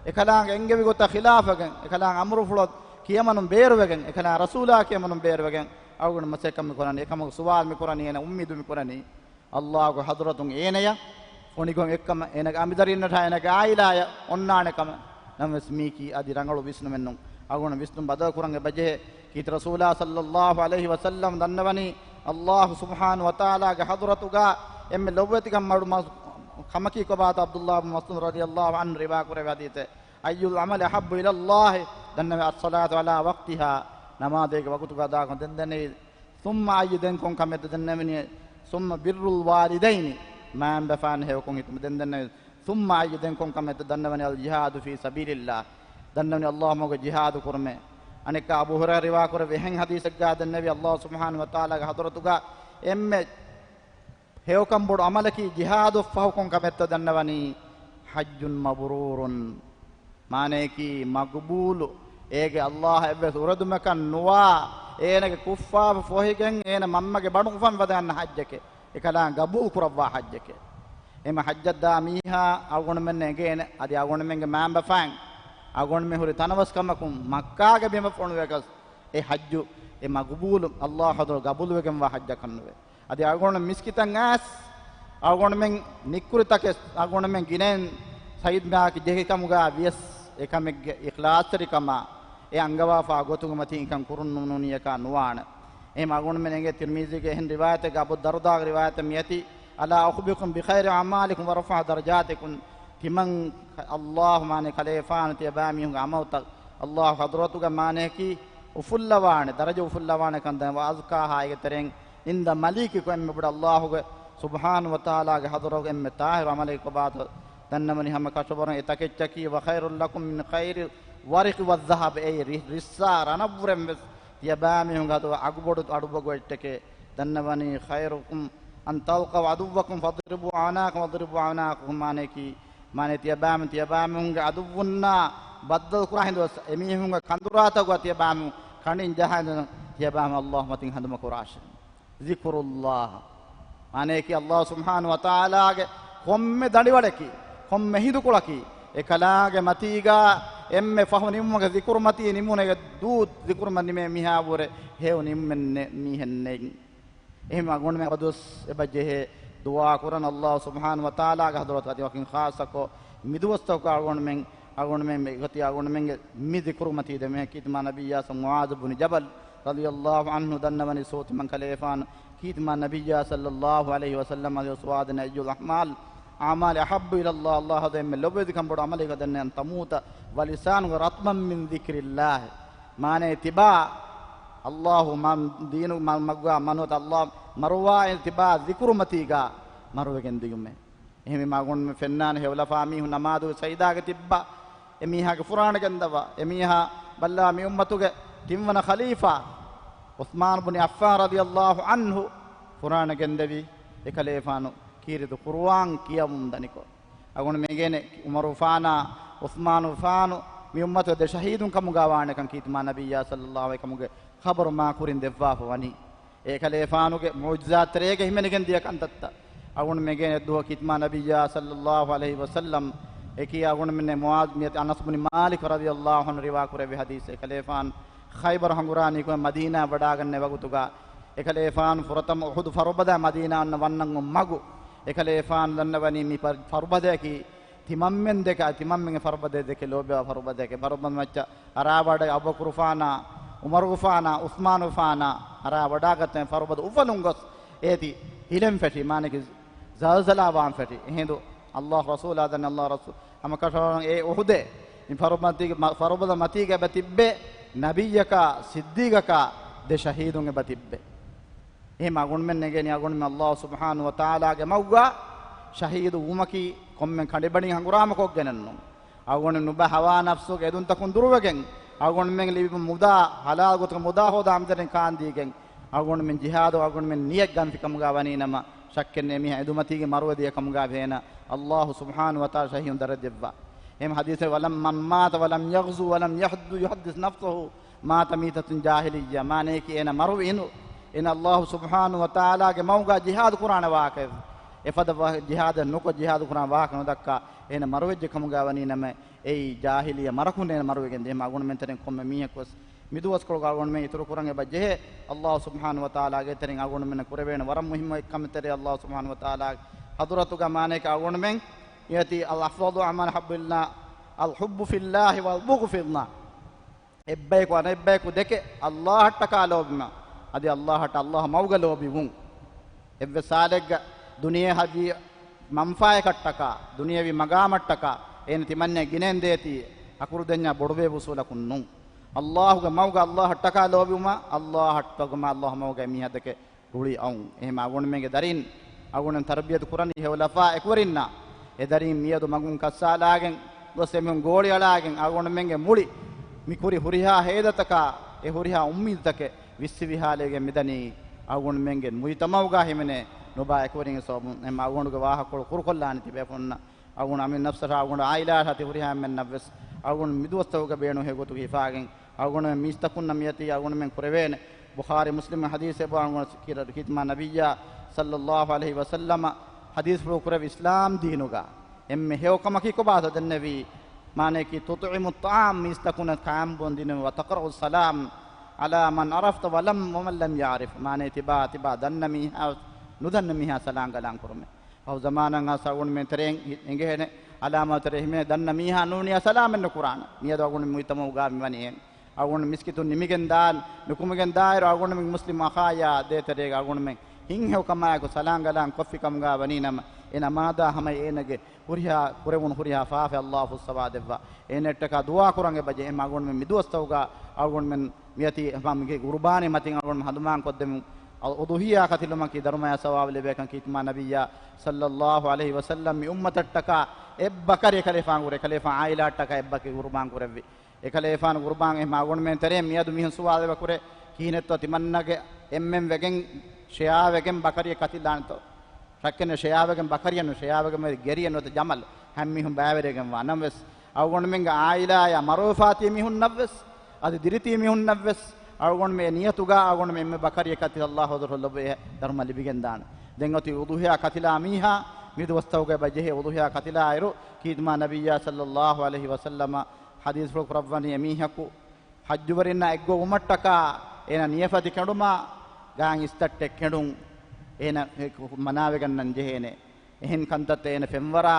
އެކަލާނގެ އެންގެވި ގޮތަށް ޚިލާފަށް، އެކަލާނގެ އަމުރުފުޅަށް ކިޔަމަނުން ބޭރުވެގެން، އެކަލާނގެ ރަސޫލާ ކިޔަމަނުން ބޭރުވެގެން. އަޅުގަނޑު މަސައްކަތް މި ކުރަނީ، އެކަމަކު ސުވާލު މި ކުރަނީ، އޭނަ އުއްމީދު މި ކުރަނީ އައްލާހުގެ ޙަޟްރަތުން އޭނަޔަށް އޮނިގޮތް އެއްކަމަށް އޭނަގެ އަނބިދަރިންނަށާ އޭނަގެ އާއިލާއަށް އޮންނާނެ ކަމަށް. ނަމަވެސް މީކީ އަދި ރަނގަޅު ވިސްނުމެއްނޫން. އަޅުގަނޑު ވިސްނުން ބަދަލު ކުރަން އެބަޖެހޭ. ކީރިތި ރަސޫލާ ޞައްލައްލާހު ޢަލައިހި ވަސައްލަމް ދަންނަވަނީ، އައްލާހު ސުބްޙާނަހު ވަތަޢާލާގެ ޙަޟްރަތުގަ އެންމެ ލޮބުވެތިކަން މަޑު މަ-، ކަމަކީ ކޮބާތޯ؟ ޢަބްދުއްލާހް ބިން މަސްޢޫދު ރަޟިޔައްލާހު ޢަންހު ރިވާ ކުރެއްވި ޙަދީޘެއް، أي العمل أحب إلى الله، ދަންނަވެ، الصلاة على وقتها، ނަމާދެއްގެ ވަގުތުގަ އަދާކުން. ދެން ދެންނެވި، ثم أي، ދެން ކޮން ކަމެއްތޯ ދެންނެވެނީ، ثم بر الوالدين، މައިންބަފައިން ހެޔޮކޮށް ހިތުމަށް. ދެން ދެންނެވި، ثم أي، ދެން ކޮން ކަމެއްތޯ ދަންނަވަނީ، الجهاد في سبيل الله، ދަންނަވަނީ އައްލާހު މަގުގަ ޖިހާދު ކުރުމޭ. އަނެއްކާ އަބޫ ހުރައިރާ ރިވާ ކުރެއްވި އެހެން ޙަދީޘެއްގަ ދެންނެވި، އައްލާހު ސުބްޙާނަހު ވަތަޢާލާގެ ޙަޟްރަތުގަ އެންމެ ހެޔޮކަން ބޮޑު ޢަމަލަކީ ޖިހާދު ފަހު ކޮން ކަމެއްތޯ ދަންނަވަނީ، حج مبرور، މާނަޔަކީ މަގުބޫލު، އޭގެ އައްލާހަށް އެއްވެސް އުރެދުމަކަށް ނުވާ، އޭނަގެ ކުށްފާފަ ފޮހިގެން އޭނަ މަންމަގެ ބަނޑު އުފަން ވަދެ އަންނަ ޙައްޖެކޭ. އެކަލާނގެ ގަބޫލު ކުރައްވާ ޙައްޖެކޭ. އެހެން ޙައްޖަށް ދާ މީހާ އަޅުގަނޑުމެންނަށް އެނގޭނެ، އަދި އަޅުގަނޑުމެންގެ މައިންބަފައިން އަޅުގަނޑުމެން ހުރި ތަނަވަސްކަމަކުން މައްކާގެ ބިމަށް ފޮނުވިޔަކަސް އެ ޙައްޖު، އެ މަގުބޫލު، އައްލާހު ޙަޟްރަތު ގަބޫލުވެގެންވާ ޙައްޖަކަށްނުވޭ. އަދި އަޅުގަނޑު މިސްކިތަށް އައިސް، އަޅުގަނޑުމެން ނިއްކުރި ތަކެއް، އަޅުގަނޑުމެން ގިނައިން ސައިދް މާކި ޖެހި ކަމުގަ ވިޔަސް، އެކަމެއްގެ އިޚްލާޞްތެރިކަމާ އެ އަންގަވާފާ ގޮތުގެ މަތީ އެކަން ކުރުން ނޫނީއަކާ ނުވާނެ. އެހެން އަޅުގަނޑުމެން އެނގޭ ތިރްމިޒީގެ އެހެން ރިވާޔަތެއްގަ، އަބޫ ދަރުދާގެ ރިވާޔަތެއް މިއޮތީ، ألا أخبركم بخير أعمالكم ورفع درجاتكم، ތިމަން އައްލާހު މާނަ ކަލޭފާނު ތިޔަބައިމީހުންގެ ޢަމަލުތައް އައްލާހު ޙަޟްރަތުގަ މާނަޔަކީ އުފުއްލަވާނެ، ދަރަޖަ އުފުއްލަވާނެ ކަން ދަން، وأزكاها، އޭގެ ތެރެއިން عند مليككم، އެންމެ ބޮޑު އައްލާހުގެ ސުބްޙާނަހު ވަތަޢާލާގެ ޙަޟްރަތުގަ އެންމެ ޠާހިރު ޢަމަލެއް ކޮބާތޯ ދަންނަވަނީ ހަމަ ކަށަވަރުން އެ ތަކެއްޗަކީ، وخير لكم من خير الورق والذهب، އެއީ ރި-، ރިއްސާ ރަނަށްވުރެން ވެސް ތިޔަބައިމީހުންގެ އަތުގަ އަގުބޮޑު އަޑުއަގު އެއްޗެކޭ. ދަންނަވަނީ، خيركم أن تلقوا عدوكم فاضربوا أعناقهم واضربوا أعناقهم، މާނަޔަކީ، މާނަ ތިޔަބައިމީ، ތިޔަބައިމީހުންގެ ޢަދުއްވުންނާ ބައްދަލު ކުރާ ހިނދު އެމީހުންގެ ކަނދުރާތަކުގަ ތިޔަބައިމީ ކަނޑިން ޖަހާ ތިޔަބައިމީ އައްލާހު މަތިން ހަނދުމަ ކުރާށޭ. ذكر الله، މާނަޔަކީ އައްލާހު ސުބްޙާނަހު ވަތަޢާލާގެ ކޮންމެ ދަނޑިވަޅަކީ، ކޮންމެ ހިނދުކޮޅަކީ، އެކަލާނގެ މަތީގަ އެންމެ ފަހު ނިމުމުގެ ޒިކުރު މަތީ ނިމުނު އޭގެ ދޫ ޒިކުރު މަ-، ނިމޭ މީހާ ވުރެ ހެޔޮ ނިމުމެއް ނެ-، މީހެއް ނެތް. އެހެން އަޅުގަނޑުމެން އަބަދުވެސް އެބަ ޖެހޭ ދުޢާ ކުރަން، އައްލާހު ސުބްޙާނަހު ވަތަޢާލާގެ ޙަޟްރަތު އަދި ވަކިން ޚާއްޞަކޮށް މިދުވަސްތަކުގަ އަޅުގަނޑުމެން، އަޅުގަނޑުމެން އެގޮތީ އަޅުގަނޑުމެންގެ މި ޒިކުރު މަތީ ދެމޭ ކީރިތިމާ ނަބިއްޔާ މުޢާޛު ބުނި ޖަބަލް ރަޟިޔައްލާހު ޢަންހު ދަންނަވަނީ ސޯތިމަން ކަލޭފާނު ކީރިތިމާ ނަބިއްޔާ ޞައްލައްލާހު ޢަލައިހި ވަސައްލަމް އަދި ސުވާދަން أي الأعمال، އަޢުމާލެއް، أحب إلى الله، އައްލާހު އެންމެ ލޮބުވެތިކަން ބޮޑު ޢަމަލެއް ދަންނަވަން، أن تموت ولسانك رطبا من ذكر الله، މާނައީ ތިބާ އައްލާހު މަ-، ދީނު މަ-، މަގުގަ މަނުވަތަ އައްލާހު މަރުވާ ތިބާ ޒިކުރު މަތީގަ މަރުވެގެން ދިޔުމޭ. އެހެންވީމާ އަޅުގަނޑުމެން ފެންނާނެ ހެޔޮލަފާ މީހުން ނަމާދުގެ ސަޖިދާގަ ތިއްބާ އެމީހާގެ ފުރާނަ ގެންދަވާ، އެމީހާ ބައްލަވާ މި އުއްމަތުގެ ތިންވަނަ ޚަލީފާ ޢުޘްމާނު ބުނި ޢައްފާން ރަޟިޔައްލާހު ޢަންހު ފުރާނަ ގެންދެވި އެކަލޭފާނު ކީރިތި ޤުރުއާން ކިޔަވުން ދަނިކޮށް، އަޅުގަނޑުމެން އެނގޭނެ ޢުމަރުފާނާ ޢުޘްމާނުފާނު މި އުއްމަތުގެ ދެ ޝަހީދުން ކަމުގަ ވާނެކަން ކީރިތިމާ ނަބިއްޔާ ޞައްލައްލާހު ޢަލައިހި ވަސައްލަމްގެ ޚަބަރު މާ ކުރިން ދެއްވާފަ ވަނީ. އެކަލޭފާނުގެ މުޢުޖިޒާތްތެރޭގަ ހިމެނިގެން ދިޔަ ކަންތައްތައް. އަޅުގަނޑުމެން އެނގޭނެ ދުވަހު ކީރިތިމާ ނަބިއްޔާ ޞައްލައްލާހު ޢަލައިހި ވަސައްލަމް އެކީ އަޅުގަނޑުމެން މުޢާޛު ބިން އަނަސް ބުނި މާލިކް ރަޟިޔައްލާހު ޢަންހު ރިވާ ކުރެއްވި ޙަދީޘް. އެކަލޭފާނު ޚައިބަރު ހަނގުރާނީ ކޮށް މަދީނާ ވަޑާގަންނަ ވަގުތުގަ އެކަލޭފާނު ފުރަތަމަ އުޙުދު ފަރުބަދަ މަދީނާ އަންނަ ވަންނަން އު މަގު އެކަލޭފާނު ދަންނަވަނީ މި ފަ-، ފަރުބަދައަކީ ތިމަންމެން ދެކެ، ތިމަންމެންގެ ފަރުބަދައެއް ދެކެ ލޯބިވާ ފަރުބަދައެކޭ. ފަރުބަދަ މައްޗަށް އަރާވަޑައި އަބޫބަކުރުފާނާ، ޢުމަރުގެފާނާ، ޢުޘްމާނުގެފާނާ އަރާވަޑާގަތެ ފަރުބަދަ އުފަލުން ގޮސް އޭތި ހިލެން ފެށި، މާނަކީ ޒަލްޒަލާ ވާން ފެށި. އެހިނދު އައްލާހު ރަސޫލާ ދަން އައްލާހު ރަސޫލު ހަމަ ކަށަވަރުން އެ އުޙުދޭ މި ފަރުބަދަ މަތީގަ، މަ-، ފަރުބަދަ މަތީގަ އެބަ ތިއްބެ ނަބިއްޔަކާ، ސިއްދީގަކާ ދެ ޝަހީދުން އެބަ ތިއްބެ. އެހެން އަޅުގަނޑުމެން އެނގޭނީ އަޅުގަނޑުމެން އައްލާހު ސުބްޙާނަހު ވަތަޢާލާގެ މަގުގަ ޝަހީދު ވުމަކީ ކޮންމެ ކަނޑިބަނީ ހަނގުރާމަކޮށްގެނެއްނޫން. އަޅުގަނޑު ނުބަ ހަވާ ނަފްސުގެ އެދުންތަކުން ދުރުވެގެން، އަޅުގަނޑުމެން ލިބި މުދާ، ޙަލާލު ގޮތުގަ މުދާ ހޯދާ އަނބިދަރިން ކާންދީގެން، އަޅުގަނޑުމެން ޖިހާދު އަޅުގަނޑުމެން ނިޔަތް ގަންފި ކަމުގަ ވަނީ ނަމަ، ޝައްކެއް ނެތް އެމީހާ އެދުމަތީގެ މަރުވެ ދިޔަ ކަމުގަ ވޭނަ، އައްލާހު ސުބްޙާނަހު ވަތަޢާލާ ޝަހީދުން ދަރަޖަ ދެއްވާ. އެހެން ޙަދީޘެއް، ވަލަމް، މަން މާތަ ވަލަމް ޔަޣްޒު ވަލަމް ޔަޙްދު ޔުޙައްދިސް ނަފްސަހު މާތަ މީތަތުން ޖާހިލިއްޔާ، މާނައަކީ އޭނަ މަރުވި އިނު، އޭނަ އައްލާހު ސުބްޙާނަހު ވަތަޢާލާގެ މަގުގަ ޖިހާދު ކުރާނެ ވާހަކަ، އެފަދަ ވަ-، ޖިހާދެއް ނުކޮށް، ޖިހާދު ކުރާނެ ވާހަކަ ނުދައްކާ، އޭނަ މަރުވެއްޖެ ކަމުގަ ވަނީ ނަމަ، އެއީ ޖާހިލިއްޔާ މަރަކުން އޭނަ މަރުވެގެން ދިޔަ. އަޅުގަނޑުމެން ތެރެއިން ކޮންމެ މީހަކުވެސް މިދުވަސްކޮޅުގަ އަޅުގަނޑުމެން އިތުރު ކުރަން އެބަ ޖެހޭ. އައްލާހު ސުބްޙާނަހު ވަތަޢާލާގެ ތެރެއިން އަޅުގަނޑުމެންނަށް ކުރެވޭނެ ވަރަށް މުހިއްމު އެއްކަމެއް ތެރޭ، އައްލާހު ސުބްޙާނަހު ވަތަޢާލާ ޙަޟްރަތުގަ މާނައަކީ އަޅުގަނޑުމެން މިއޮތީ الأفضل مع الحب في الله، الحب في الله والبغض في الله. އެއްބަޔަކު އަނެއްބަޔަކު ދެކެ ﷲ އަށްޓަކާ ލޯބިވުމާ، އަދި ﷲ އަށްޓަކާ ﷲ މަގުގަ ލޯބިވުން. އެއްވެސް ހާލެއްގަ ދުނިޔެ ހަދިޔަ މަންފާއެއް އަށްޓަކާ، ދުނިޔެވީ މަގާމަށްޓަކާ އޭނަ ތިމަންނަ ގިނައިން ދޭތީ، އަކުރު ދެންޏާ ބޮޑުބޭބު އުސޫލަކުން ނޫން. ﷲ ގެ މަގުގަ ﷲ އަށްޓަކާ ލޯބިވުމާ، ﷲ އަށްޓަކާ ﷲ މަގުގަ މީހާ ދެކެ ރުޅި އައުން. އެހެން އަޅުގަނޑުމެންގެ ދަރީން އަޅުގަނޑު ތަރުބިޔަތު ކުރަނީ ހެޔޮލަފާ އެކުވެރިންނާ. އެ ދަރީން މިއަދު މަގުން ކައްސާލާގެން ގޮސް އެމީހުން ގޯޅިއަޅާގެން އަޅުގަނޑުމެންގެ މުޅި މި ކުރި ހުރިހާ ހޭދަތަކާ އެ ހުރިހާ އުއްމީދުތަކެއް ވިއްސި ވިހާލައިގެން މިދަނީ އަޅުގަނޑުމެންގެ މުޖްތަމަޢުގަ ހިމެނޭ ނުބާ އެކުވެރިންގެ ސަބަބުން. އެހެން އަޅުގަނޑުގެ ވާހަކަކޮޅު ކުރުކޮށްލާނެ ތިބޭފުޅުންނަށް. އަޅުގަނޑު އަމިއްލަ ނަފްސަށާ އަޅުގަނޑު ޢާއިލާއަށާ ތި ހުރިހާ އެންމެންނަށް ވެސް އަޅުގަނޑު މިދުވަސްތަކުގަ ބޭނުން ހެޔޮގޮތުގަ ހިފާގެން އަޅުގަނޑުމެން މީސްތަކުންނަށް މިއޮތީ އަޅުގަނޑުމެން ކުރެވޭނެ. ބުޚާރީ މުސްލިމު ޙަދީޘެއް އަޅުގަނޑު ކީރިތި މާ ނަބިއްޔާ ޞައްލައްލާހު ޢަލައިހި ވަސައްލަމަ ޙަދީޘްފުޅު ކުރެއްވި އިސްލާމް ދީނުގަ އެންމެ ހެޔޮ ކަމަކީ ކޮބާތޯ ދެންނެވީ؟ މާނައަކީ تطعم الطعام، މީސްތަކުންނަށް ކައިއަނބުން ދިނުން، وتقرأ السلام على من عرفت ولم، ومن لم يعرف، މާނައީ ތިބާ ތިބާ ދަންނަ މީހާ ނުދަންނަ މީހާ ސަލާން ގަލާން ކުރުމޭ. ފަހު ޒަމާނަށް އައިސް އަޅުގަނޑުމެން ތެރެއިން ހި-، އެނގޭނެ އަލާމާތު ތެރޭ ހިމެނޭ ދަންނަ މީހާ ނޫނިއްޔާ ސަލާމެއް ނުކުރާނެ. މިއަދު އަޅުގަނޑު މުޖްތަމަޢުގަ މިވަނީ އެހެން. އަޅުގަނޑު މިސްކިތުން ނިމިގެން ދާން، ނުކުމެގެން ދާއިރު އަޅުގަނޑުމެން މުސްލިމް އަޚާޔާ ދޭތެރޭގަ އަޅުގަނޑުމެން ހިތްހެޔޮ ކަމާއެކު ސަލާން ގަލާން ކޮށްފި ކަމުގަ ވަނީ ނަމަ، އެ ނަމާދާ ހަމަ އޭނަގެ ހުރިހާ ކުރެވުނު ހުރިހާ ފާފަ ﷲ ފުއްސަވާ ދެއްވާ. އޭނައަށްޓަކާ ދުޢާ ކުރަން އެބަޖެހޭ. އެހެން އަޅުގަނޑުމެން މިދުވަސްތަކުގަ އަޅުގަނޑުމެން މިއޮތީ ހަމަ މިގެ ގުރުބާނީ މަތިން އަޅުގަނޑު ހަނދުމާން ކޮށްދެމުން، އުޟުޙިޔާ ކަތިލުމަކީ ދަރުމަޔާ ސަވާބު ލިބޭކަން ކީރިތި މާ ނަބިއްޔާ ޞައްލައްލާހު ޢަލައިހި ވަސައްލަމް މި އުއްމަތަށްޓަކާ އެއްބަކަރި އެކަލޭފާނު ކުރެ، އެކަލޭފާނު ޢާއިލާއަށްޓަކާ އެއްބަކަރި ގުރުބާން ކުރެއްވި. އެކަލޭފާނު ގުރުބާން އެ މަގުންމެން ތެރޭ މިއަދު މީހުން ސުވާލެއް ކުރޭ، ކިހިނެއްތޯ ތިމަންނަގެ އެންމެން ވެގެން ޝެއާވެގެން ބަކަރިއެއް ކަތިލާނެތޯ؟ ޓްރަކެއް ޝެއާވެގެން ބަކަރިއެއް ނޫން، ޝެއާވެގެން ގެރިއެއް ނުވަތަ ޖަމަލް ހަމަ މީހުން ބައިވެރިވެގެން ވާ ނަމަވެސް، އަޅުގަނޑުމެންގެ ޢާއިލާއާ މަޢުރޫފާ ތިބި މީހުންނަށްވެސް، އަދި ދިރިތިބި މީހުންނަށްވެސް، އަޅުގަނޑުމެން އެ ނިޔަތުގަ އަޅުގަނޑުމެން އެންމެ ބަކަރިއެއް ކަތިލާ ﷲ ޙަޟްރަތު ލޮބުވެ ދަރުމަ ލިބިގެންދާނެ. ދެން އޮތީ އުޟުޙިޔާ ކަތިލާ މީހާ، މިދުވަސްތަކުގަ އެބަ ޖެހޭ އުޟުޙިޔާ ކަތިލާއިރު، ކީރިތި މާ ނަބިއްޔާ ޞައްލައްލާހު ޢަލައިހި ވަސައްލަމަ ޙަދީޘްފުޅު ކުރައްވަނީ އެމީހަކު ޙައްޖުވެރިންނާ އެއްގޮވުމަށްޓަކާ އޭނަ ނިޔަފަތި ކެނޑުމާ ގާތް އިސްތައްޓެއް ކެނޑުން އޭނަ މަނާވެގަންނަން ޖެހޭނެ. އެހެން ކަންތައްތައް އޭނަ ފެންވަރާ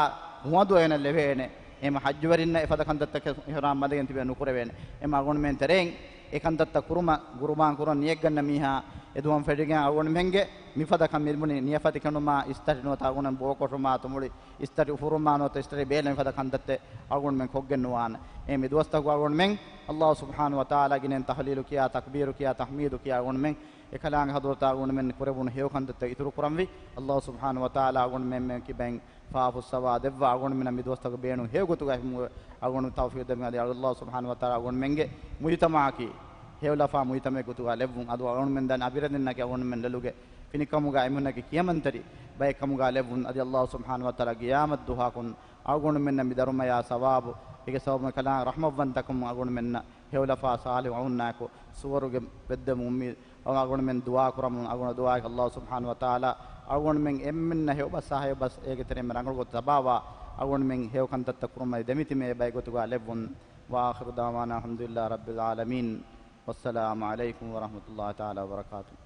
ހުވަދު އޭނަ ލެވޭނެ. އެހެން ޙައްޖުވެރިންނަށް އެފަދަ ކަންތައްތަކެއް އިޙްރާމް ބަނދެގެން ތިބެ ނުކުރެވޭނެ. އެމަ އަޅުގަނޑުމެން ތެރެއިން އެ ކަންތައްތައް ކުރުމަށް ގުރުބާން ކުރަން ނިޔަތްގަންނަ މީހާ އެދުވަން ފެށިގެން އަޅުގަނޑުމެންގެ މިފަދަ ކަން މިލިބުނީ ނިޔަފަތި ކެނޑުމާ އިސްތަށި ނުވަތަ އަޅުގަނޑުމެން ބޯކޮށުމާ ތުނބުޅި އިސްތަށި އުފުރުމާ ނުވަތަ އިސްތަށި ބޭލެން މިފަދަ ކަންތައްތައް އަޅުގަނޑުމެން ކޮށްގެން ނުވާނެ. އެ މިދުވަސްތަކު އަޅުގަނޑުމެން ﷲ ސުބްޙާނަހު ވަތަޢާލާ ގިނައިން ތަހްލީލު ކިޔާ، ތަކްބީރު ކިޔާ، ތަޙްމީދު ކިޔާ އަޅުގަނޑުމެން އެކަލާނގެ ޙަޟްރަތާ އަޅުގަނޑުމެން ކުރެވުނު ހެޔޮ ކަންތައްތައް އިތުރު ކުރަންވީ. ﷲ ސުބްޙާނަހު ވަތަޢާލާ އަޅުގަނޑުމެން ކިބައިން ފާފަ ފުއްސަވާ ދެއްވާ، އަޅުގަނޑުމެންނަށް މިދުވަސްތަކުގެ ބޭނުން ހެޔޮ ގޮތުގަ ހިމު އަޅުގަނޑު ތައުފީޤު ދެމި އަދި ﷲ ސުބްޙާނަހު ވަތަޢާލާ އަޅުގަނޑުމެންގެ މުޖުތަމަޢަކީ ހެޔޮލަފާ މުޖުތަމަޢެއް ގޮތުގަ ލެއްވުން. އަދި އަޅުގަނޑުމެން ދަން އަބިރަދެންނަކީ އަޅުގަނޑުމެން ލޮލުގެ ފިނިކަމުގަ އެމީހުންނަކީ ކިޔަމަންތެރި ބައެއް ކަމުގަ ލެއްވުން. އަދި ﷲ ސުބްޙާނަހު ވަތަޢާލާ ޤިޔާމަތް ދުވަހަކުން އަޅުގަނޑުމެންނަށް މި ދަރުމަޔާ ސަވާބު އޭގެ ސަބަބުން ކަލާނގެ ރަޙްމަތްވަންތަކަމުން އަޅުގަނޑުމެންނަށް ހެޔޮލަފާ ޞާލިޙުންނާއެކު ސުވަރުގެ ވެއްދެމުން އުއްމީދު އަޅުގަނޑުމެން ދުޢާ ކުރަމުން، އަޅުގަނޑު ދުޢާއެކު ﷲ ސުބްޙާނަހު ވަތަޢާލާ އަޅުގަނޑުމެން އެންމެންނަށް ހެޔޮބަސް ހެޔޮބަސް އޭގެ ތެރެއިން ރަނގަޅު ގޮތު ތަބާވާ، އަޅުގަނޑުމެން ހެޔޮ ކަންތައްތައް ކުރުމަށް ދެމިތިބޭ ބައި ގޮތުގަ ލެއްވުން. وآخر دعوانا الحمد لله رب العالمين. والسلام عليكم ورحمة الله تعالى وبركاته.